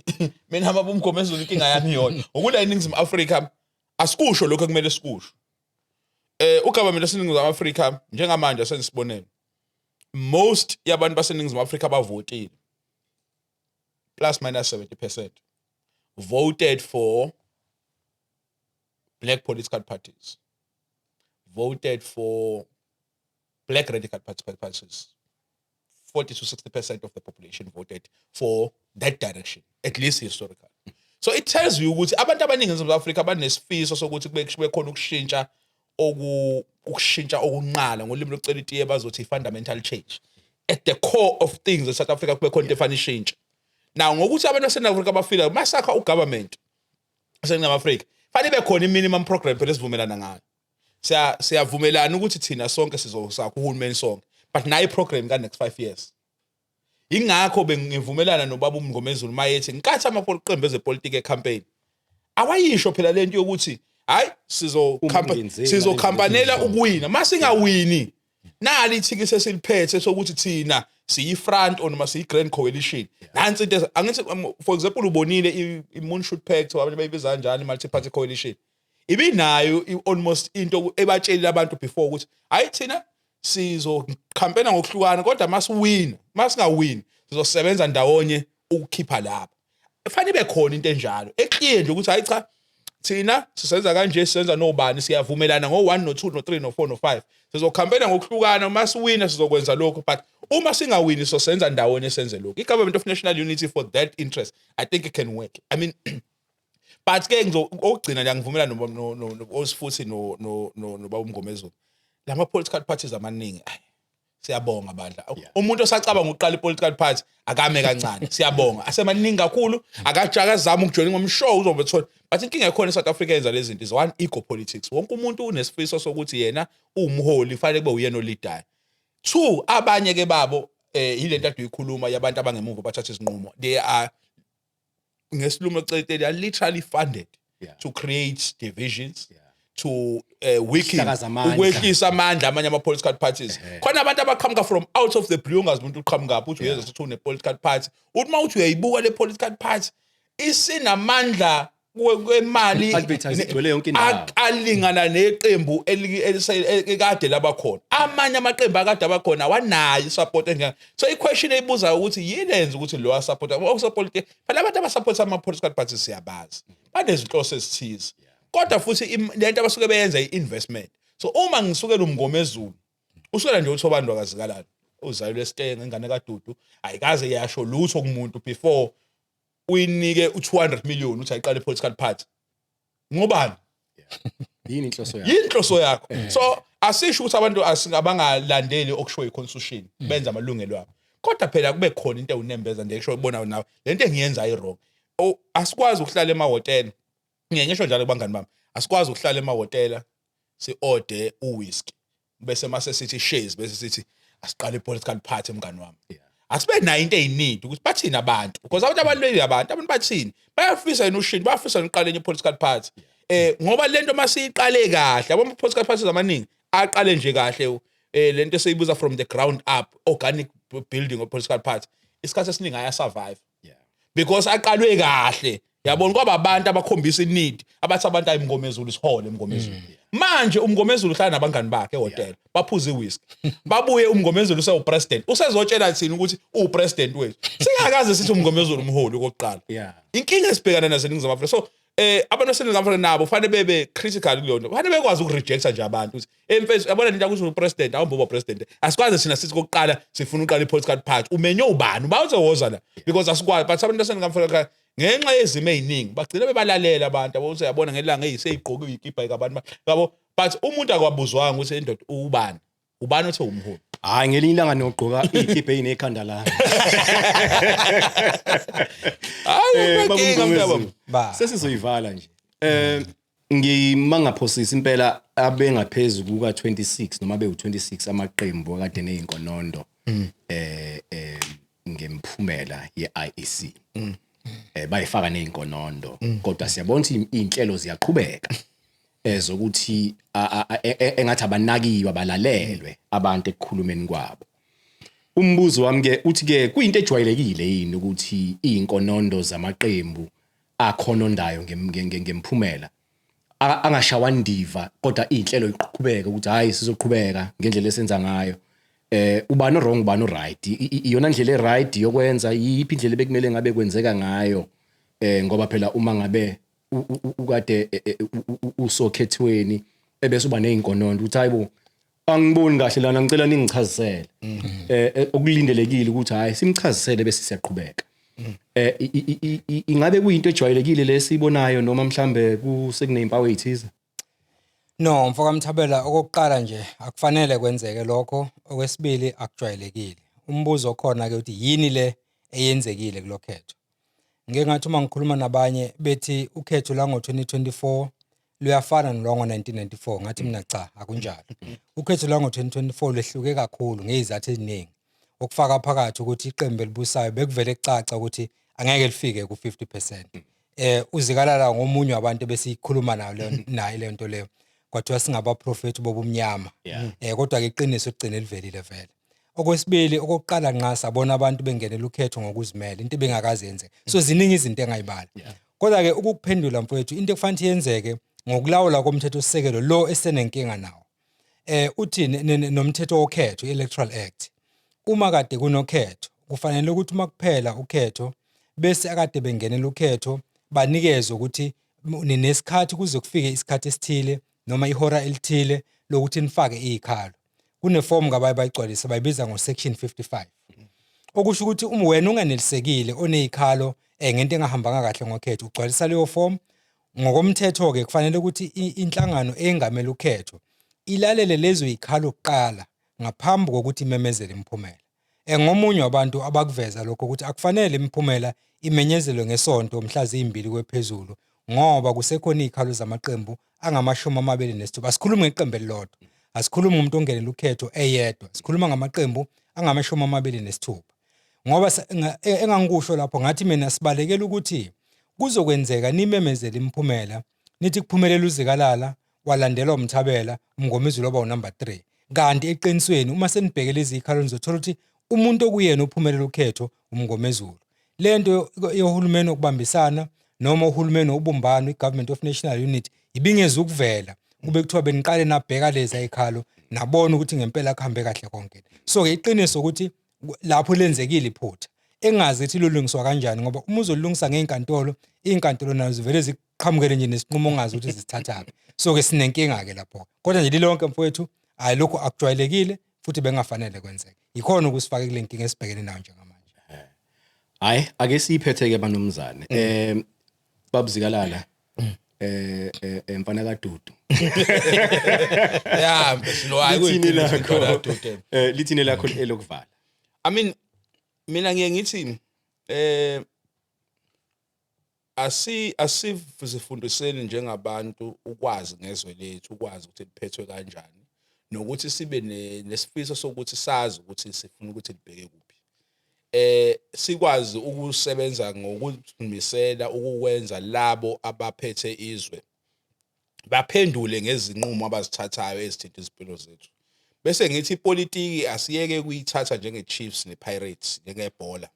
Mina hamba buMngomezulu, inkinga yami iyodwa ukula eNingizimu Afrika asikusho lokho ekumele sikusho. Ugovernment waseNingizimu Afrika njengamanje, asenisibonelo, most yabantu baseNingizimu Afrika bavotile, plus minus 70% voted for black political parties, voted for black radical parties. 40 to 60% of the population voted for that direction, at least historically. So it tells you ukuthi abantu abaningi eSouth Africa banesifiso sokuthi kube khona ukushintsha okunqala, ngolimi lokucela itiye bazothi fundamental change at the core of things eSouth Africa, kube khona into efana ishintshe. Now ngokuthi abantu baseSouth Africa bafila masakha ugovernment. Seningizimu Afrika fanele ibe khona i-minimum program phela esivumelana ngayo. Siyavumelana ukuthi thina sonke sizosakha uhulumeni sonke, but nayo i-program ka next 5 years. Ingakho bengivumelana nobaba uMngomezulu mayethi ngenkathi amaqembu ezepolitiki ecampaign awayisho phela lento yokuthi hayi, Ungenzeli sizokhampanela nalezi. ukuwina, masingawini nali ithikithi esiliphethe sokuthi thina siyi-front or noma siyi-grand coalition. Nansi into angithi, for example, ubonile i-Moonshot Pact, abanye bayibiza kanjani, i-multi-party coalition ibinayo almost into ebatshelile abantu before ukuthi hayi, thina sizokhampena ngokuhlukana, kodwa masiwina, masingawini sizosebenza ndawonye ukukhipha lapha. Fanele ibe khona into enjalo eclear nje ukuthi hayi cha, thina sisenza kanje, sisenza nobani, siyavumelana ngo-1 no-2 no-3 no-4 no-5, sizokhampena ngokuhlukana, uma siwina sizokwenza lokhu, but uma singawini sosenza ndawonye senze lokhu. I-government of national unity for that interest, I think it can work. I mean, but ke okugcina nje, angivumela futhi nobaba uMngomezulu, lama political parties amaningi, ayi, siyabonga bandla. Umuntu osacabanga ukuqala i-political party akame kancane, siyabonga, asemaningi kakhulu, akazama ukujoyina ngomshow uzobe ethola. But inkinga ekhona eSouth Africa yenza lezi zinto is one, ego politics. Wonke umuntu unesifiso sokuthi yena uwumholi, fanele kube uyena oleadayo. Two, abanye ke babo yilento ade uyikhuluma yabantu abangemuva bathatha izinqumo. They are, ngesilumo eceteli, are literally funded to create divisions, to weaken, Ukuhlakaza amandla. Ukwehlisa amandla amanye ama-political parties. Khona abantu abaqhamuka from out of the blue, ungazi umuntu uqhamukaphi, uthi uyeza, ukuthi une-political party, uthi uma uthi uyayibuka le political party isinamandla kwemali Advertise igcwele yonke indawo. Alingana neqembu ekade labakhona. Amanye amaqembu akade abakhona awanayo isupport enjalo. So i-question eyibuzayo ukuthi yini enza ukuthi lo asupport okusupport. Phela abantu abasupport ama-political parties siyabazi, banezinhloso ezithize, kodwa futhi lento abasuke beyenza i-investment. So uma ngisukela uMngomezulu, usukela nje uThobani wakaZikalala, uzalelwe esitenga, ingane kaDudu, ayikaze yasho lutho kumuntu before uyinike u200 million uthi ayiqale i-political party, ngobani? Yini inhloso yakho? Yinhloso yakho. So asisho ukuthi abantu abangalandeli okushiwo i-constitution, benza amalungelo abo, kodwa phela kube khona into ewunembeza nje esho ubona nawe lento engiyenza ayi-wrong. Oh, asikwazi ukuhlala emahhotela, ngiye ngisho njalo kubangani bami, asikwazi ukuhlala emahhotela si-order uwhisky bese mase sithi shares, bese sithi asiqale i-political party. Mngani wami, asibe nayo into eyineed ukuthi bathini abantu, because abantu abalulekile, abantu bathini, bayafisa yini ushintsho, bayafisa yini uqala enye i-political party, ngoba lento masiyiqale kahle, yabo, ama-political parties amaningi aqale nje kahle, lento esiyibuza from the ground up, organic building of political party, isikhathi esiningi ayasurvive because aqalwe kahle, yabona, kwaba abantu abakhombisa ineed, abathi abantu ayiMngomezulu, sihole eMngomezulu. Manje uMngomezulu uhlala nabangani bakhe ehhotel, baphuza iwhisky, babuye, uMngomezulu usewupresident, usezotshela thina ukuthi uwupresident wethu, singakaze sithi uMngomezulu umholi okokuqala. Inkinga esibhekana nazo eNingizimu Afrika. So abantu baseNingizimu Afrika nabo fanele bebe critical kuleyo nto, fanele bekwazi ukurejecta nje abantu ukuthi emfethu, yabona lento ukuthi upresident awumboba president, asikwazi thina sithi kokuqala sifuna uqala i-political party, umenye ubani uba uzowoza la, because asikwazi. But abantu baseNingizimu Afrika ngenxa yezimo ey'ningi bagcina bebalalela abantu, yabo, useyabona ngelanga eyiseyigqoke iyikipa ikabantu yabo, but umuntu akwabuzwanga ukuthi indoda ubani, ubani othe umholi. Hayi, ngelinye ilanga niyogqoka iy'kibha ey'nekhanda lami. Hayi, Baba inkinga uMngomezulu, mntaba. Ba. Sesizoyivala nje. Ngimangaphosisi impela abengaphezulu kuka 26 noma bewu26 amaqembu akade nezinkonondo ngemphumela ye-IEC. Bayifaka nezinkonondo, kodwa siyabona ukuthi inhlelo ziyaqhubeka ezokuthi engathi abanakiwe, abalalelwe abantu ekukhulumeni kwabo. Umbuzo wami ke uthi ke kuyinto ejwayelekile yini ukuthi izinkonondo zamaqembu akhonondayo ngemphumela angashawa ndiva, kodwa iy'nhlelo iqhubeke ukuthi hhayi, sizoqhubeka ngendlela esenza ngayo, ubani wrong, ubani right, iyona ndlela e-right yokwenza, yiphi indlela bekumele ngabe kwenzeka ngayo, ngoba phela uma ngabe ukade usokhethweni ebese uba ney'nkonondo ukuthi hayibo, angiboni kahle lana, ngicela ningichazisele, okulindelekile ukuthi hayi, simchazisele bese siyaqhubeka. Ingabe kuyinto ejwayelekile lesibonayo noma mhlambe kusekuney'mpawu ey'thize? No, mfoka Mthabela, okokuqala nje akufanele kwenzeke lokho. Okwesibili, akujwayelekile. Umbuzo okhona ke uthi yini le eyenzekile kulokhetho? Ngike ngathi uma ngikhuluma nabanye bethi ukhetho lwango-2024 luyafana nolwango-1994, ngathi mina cha, akunjalo. Ukhetho lwango-2024 lwehluke kakhulu ngezizathu eziningi, okufaka phakathi ukuthi iqembu elibusayo bekuvele kucaca ukuthi angeke lifike ku-50%. UZikalala ngomunye wabantu ebesikhuluma nayo leyo naye le nto leyo, kwathiwa singabaprofethi bobumnyama. Kodwa ke iqiniso ligcine livelile vele. Okwesibili, okokuqala nqa sabona abantu bengenela ukhetho ngokuzimela, into ebengakaze yenzeke. So ziningi izinto engayibala. Kodwa ke ukukuphendula mfowethu, into ekufanele yenzeke ngokulawula komthetho sisekelo lo esenenkinga nawo, uthi nomthetho wokhetho, i-Electoral Act, uma kade kunokhetho kufanele ukuthi uma kuphela ukhetho bese akade bengenela ukhetho banikezwe ukuthi ninesikhathi kuze kufike isikhathi esithile noma ihora elithile lokuthi nifake izikhalo. Kunefomu ngabaye bayigcwalise, bayibiza ngo-section 55, okusho ukuthi uma wena unganelisekile onezikhalo ngento engahambanga kahle ngokhetho, ugcwalisa leyo form. Ngokomthetho-ke kufanele ukuthi inhlangano engamele ukhetho ilalele lezo zikhalo kuqala ngaphambi kokuthi imemezele imiphumela. Ngomunye wabantu abakuveza lokho ukuthi akufanele imiphumela imenyezelwe ngesonto mhla ziyimbili kwephezulu ngoba kusekhona izikhalo zamaqembu angama-26. Asikhulumi ngeqembu elilodwa, asikhulumi ngomuntu ongenela ukhetho eyedwa, sikhuluma ngamaqembu angama-26. Ngoba engangikusho lapho ngathi mina sibalekela ukuthi kuzokwenzeka nimemezele imiphumela nithi kuphumelela uZikalala walandelwa uMthabela, uMngomezulu waba unumber 3, kanti eqinisweni uma senibheke lezi zikhalo nizothola ukuthi umuntu okuyena ophumelela ukhetho uMngomezulu. Lento yohulumeni okubambisana noma uhulumeni wobumbano, i-Government of National Unity, ibingeza ukuvela kube kuthiwa beniqale nabheka lezi ayikhalo nabona ukuthi ngempela kuhambe kahle konke. So-ke iqiniso ukuthi lapho lenzekile iphutha engazi ukuthi lolungiswa kanjani, ngoba uma uzolungisa ngey'nkantolo, iy'nkantolo nazo zivele ziqhamukele nje nesinqumo ongazi ukuthi zisithathaphi. So-ke sinenkinga-ke lapho. Kodwa nje lilonke mfowethu, hhayi, lokhu akujwayelekile futhi bengafanele kwenzeke. Yikhona ukusifake kule nkinga esibhekene nayo njengamanje. Hayi, ake siyiphethe-ke banumzane. BabZikalala, mfana kaDudu. Ya, mfethu, hayi. Lithini Kuyiqiniso, lakho? mfana kaDudu. Lithini lakho elokuvala? I mean, mina ngiye ngithi asizifundiseni njengabantu ukwazi ngezwe lethu, ukwazi ukuthi liphethwe kanjani, nokuthi sibe nesifiso sokuthi sazi ukuthi sifuna ukuthi libheke kuphi. Sikwazi ukusebenza ngokuzimisela ukukwenza labo abaphethe izwe baphendule ngezinqumo abazithathayo ezithinta izimpilo zethu. Bese ngithi ipolitiki asiyeke ukuyithatha njenge-Chiefs ne-Pirates, njengebhola.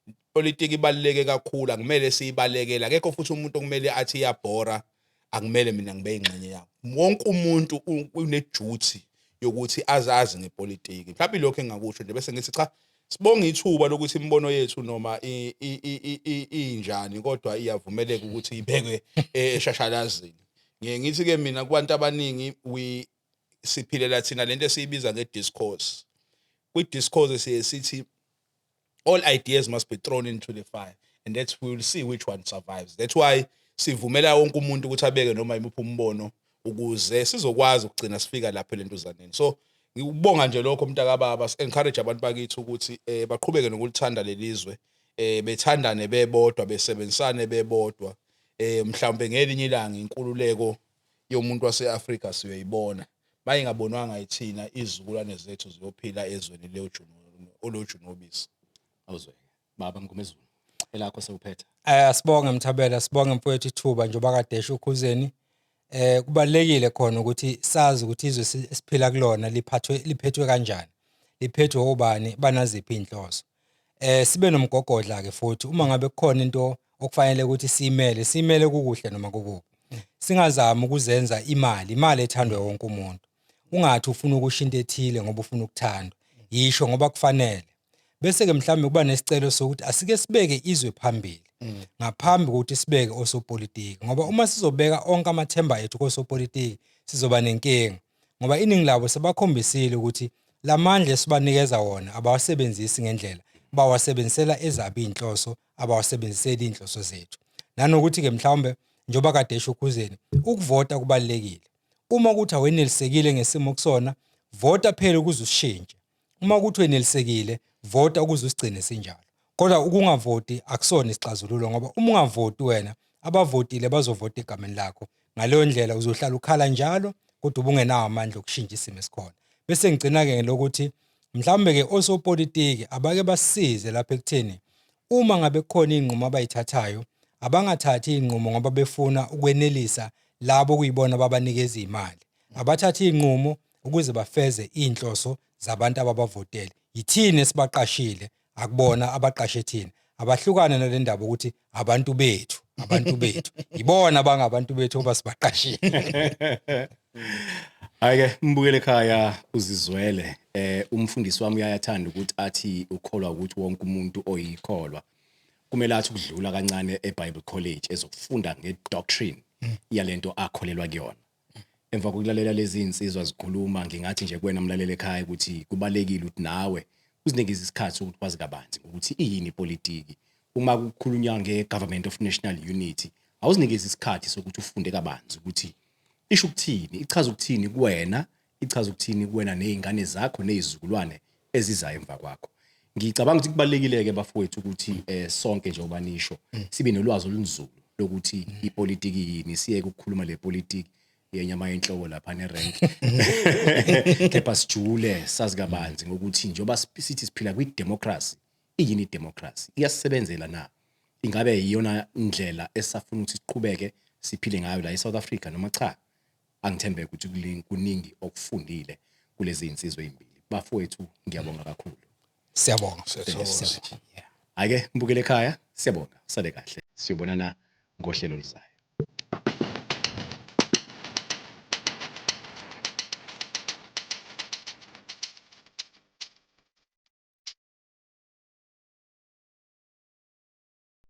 Ipolitiki ibaluleke kakhulu, akumele siyibalekele. Akekho futhi umuntu okumele athi iyabhora, akumele mina ngibe ingxenye yawo. Wonke umuntu une-duty yokuthi azazi ngepolitiki. Mhlawumbe ilokho engingakusho nje, bese ngithi cha, sibonge ithuba lokuthi imibono yethu noma injani kodwa iyavumeleka ukuthi ibekwe eshashalazini. Ngiye ngithi ke mina kubantu abaningi, we siphilela thina lento esiyibiza nge-discourse. Kwi-discourse siye sithi all ideas must be thrown into the fire and that's we will see which one survives. That's why sivumela wonke umuntu ukuthi abeke noma imuphi umbono ukuze sizokwazi ukugcina sifika lapho elentuzaneni. So ngikubonga nje lokho, mntakababa. Encourage abantu bakithi ukuthi baqhubeke nokulithanda lelizwe, bethandane bebodwa, besebenzisane bebodwa. Mhlawumbe ngelinye ilanga inkululeko yomuntu wase-Afrika siyoyibona. Mayingabonwanga yithina, izizukulwane zethu ziyophila ezweni oloju nobisi. Awuzweke, baba Mngomezulu, elakho sewuphetha. Asibonge Mthabela, sibonge mfowethu ithuba njengoba kade esho uKhuzeni. Kubalekile khona ukuthi sazi ukuthi izwe esiphila kulona liphathwe liphethwe kanjani. Liphethwe obani, banaziphi inhloso. Sibe nomgogodla ke futhi uma ngabe kukhona into okufanele ukuthi simele, simele kukuhle noma kukubi. Singazami ukuzenza imali, imali ethandwa wonke umuntu. Ungathi ufuna ukusho into ethile ngoba ufuna ukuthandwa. Yisho ngoba kufanele. Bese ke mhlawumbe kuba nesicelo sokuthi asike sibeke izwe phambili ngaphambi kokuthi sibeke osopolitiki, ngoba uma sizobeka onke amathemba ethu kosopolitiki sizoba nenkinga, ngoba iningi labo sebakhombisile ukuthi lamandla esibanikeza wona abawasebenzisi ngendlela, bawasebenzisela ezabo inhloso, abawasebenziseli inhloso zethu. Nanokuthi ke mhlawumbe njengoba kade esho uKhuzeni, ukuvota kubalekile. Uma kuthi awenelisekile ngesimo kusona, vota phela ukuze usishintshe. Uma kuthi wenelisekile, vota ukuze usigcine sinjalo. Kodwa ukungavoti akusona isixazululo, ngoba uma ungavoti wena, abavotile bazovota egameni lakho. Ngaleyo ndlela uzohlala ukhala njalo, kodwa ubungenawo amandla okushintsha isimo esikhona. Bese ngigcina-ke ngelokuthi mhlawumbe-ke osopolitiki abake basisize lapha ekutheni uma ngabe kukhona iy'nqumo abayithathayo, abangathathi iy'nqumo ngoba befuna ukwenelisa labo okuyibona ababanikeza iy'mali. Abathathe iy'nqumo ukuze bafeze iy'nhloso zabantu ababavotele. Yithina esibaqashile, akubona abaqashe thina. Abahlukane nale ndaba ukuthi abantu bethu, abantu bethu. Yibona abangabantu bethu ngoba sibaqashile. Hhayi-ke mbukele ekhaya uzizwele umfundisi wami uyayathanda ukuthi athi ukholwa ukuthi wonke umuntu oyikholwa kumele athi ukudlula kancane eBible College ezokufunda ngedoctrine yalento akholelwa kuyona. Emva kokulalela lezi insizwa zikhuluma, ngingathi nje kuwena mlaleli ekhaya ukuthi kubalekile ukuthi nawe uzinikeze isikhathi sokuthi wazi kabanzi ukuthi iyini ipolitiki. Uma kukhulunywa nge-Government of National Unity, awuzinikeze isikhathi sokuthi ufunde kabanzi ukuthi isho ukuthini, ichaza ukuthini kuwena, ichaza ukuthini kuwena nezingane zakho nezizukulwane ezizayo emva kwakho. Ngicabanga ukuthi kubalulekile-ke bafowethu ukuthi sonke njengoba nisho sibe nolwazi olunzulu lokuthi ipolitiki yini, siyeke ukukhuluma le politiki yenyama yenhloko lapha nerank, kepha sijule sazi kabanzi ngokuthi njengoba sithi siphila kwi-democracy, iyini i-democracy, iyasisebenzela na, ingabe iyona ndlela esafuna ukuthi siqhubeke siphile ngayo la e-South Africa noma cha. Angithembe ukuthi kuningi okufundile kulezi insizwa ezimbili. Bafowethu, ngiyabonga kakhulu. Siyabonga. Siyathokoza. Ake mbukele ekhaya, siyabonga, sale kahle, siyobonana ngohlelo oluzayo.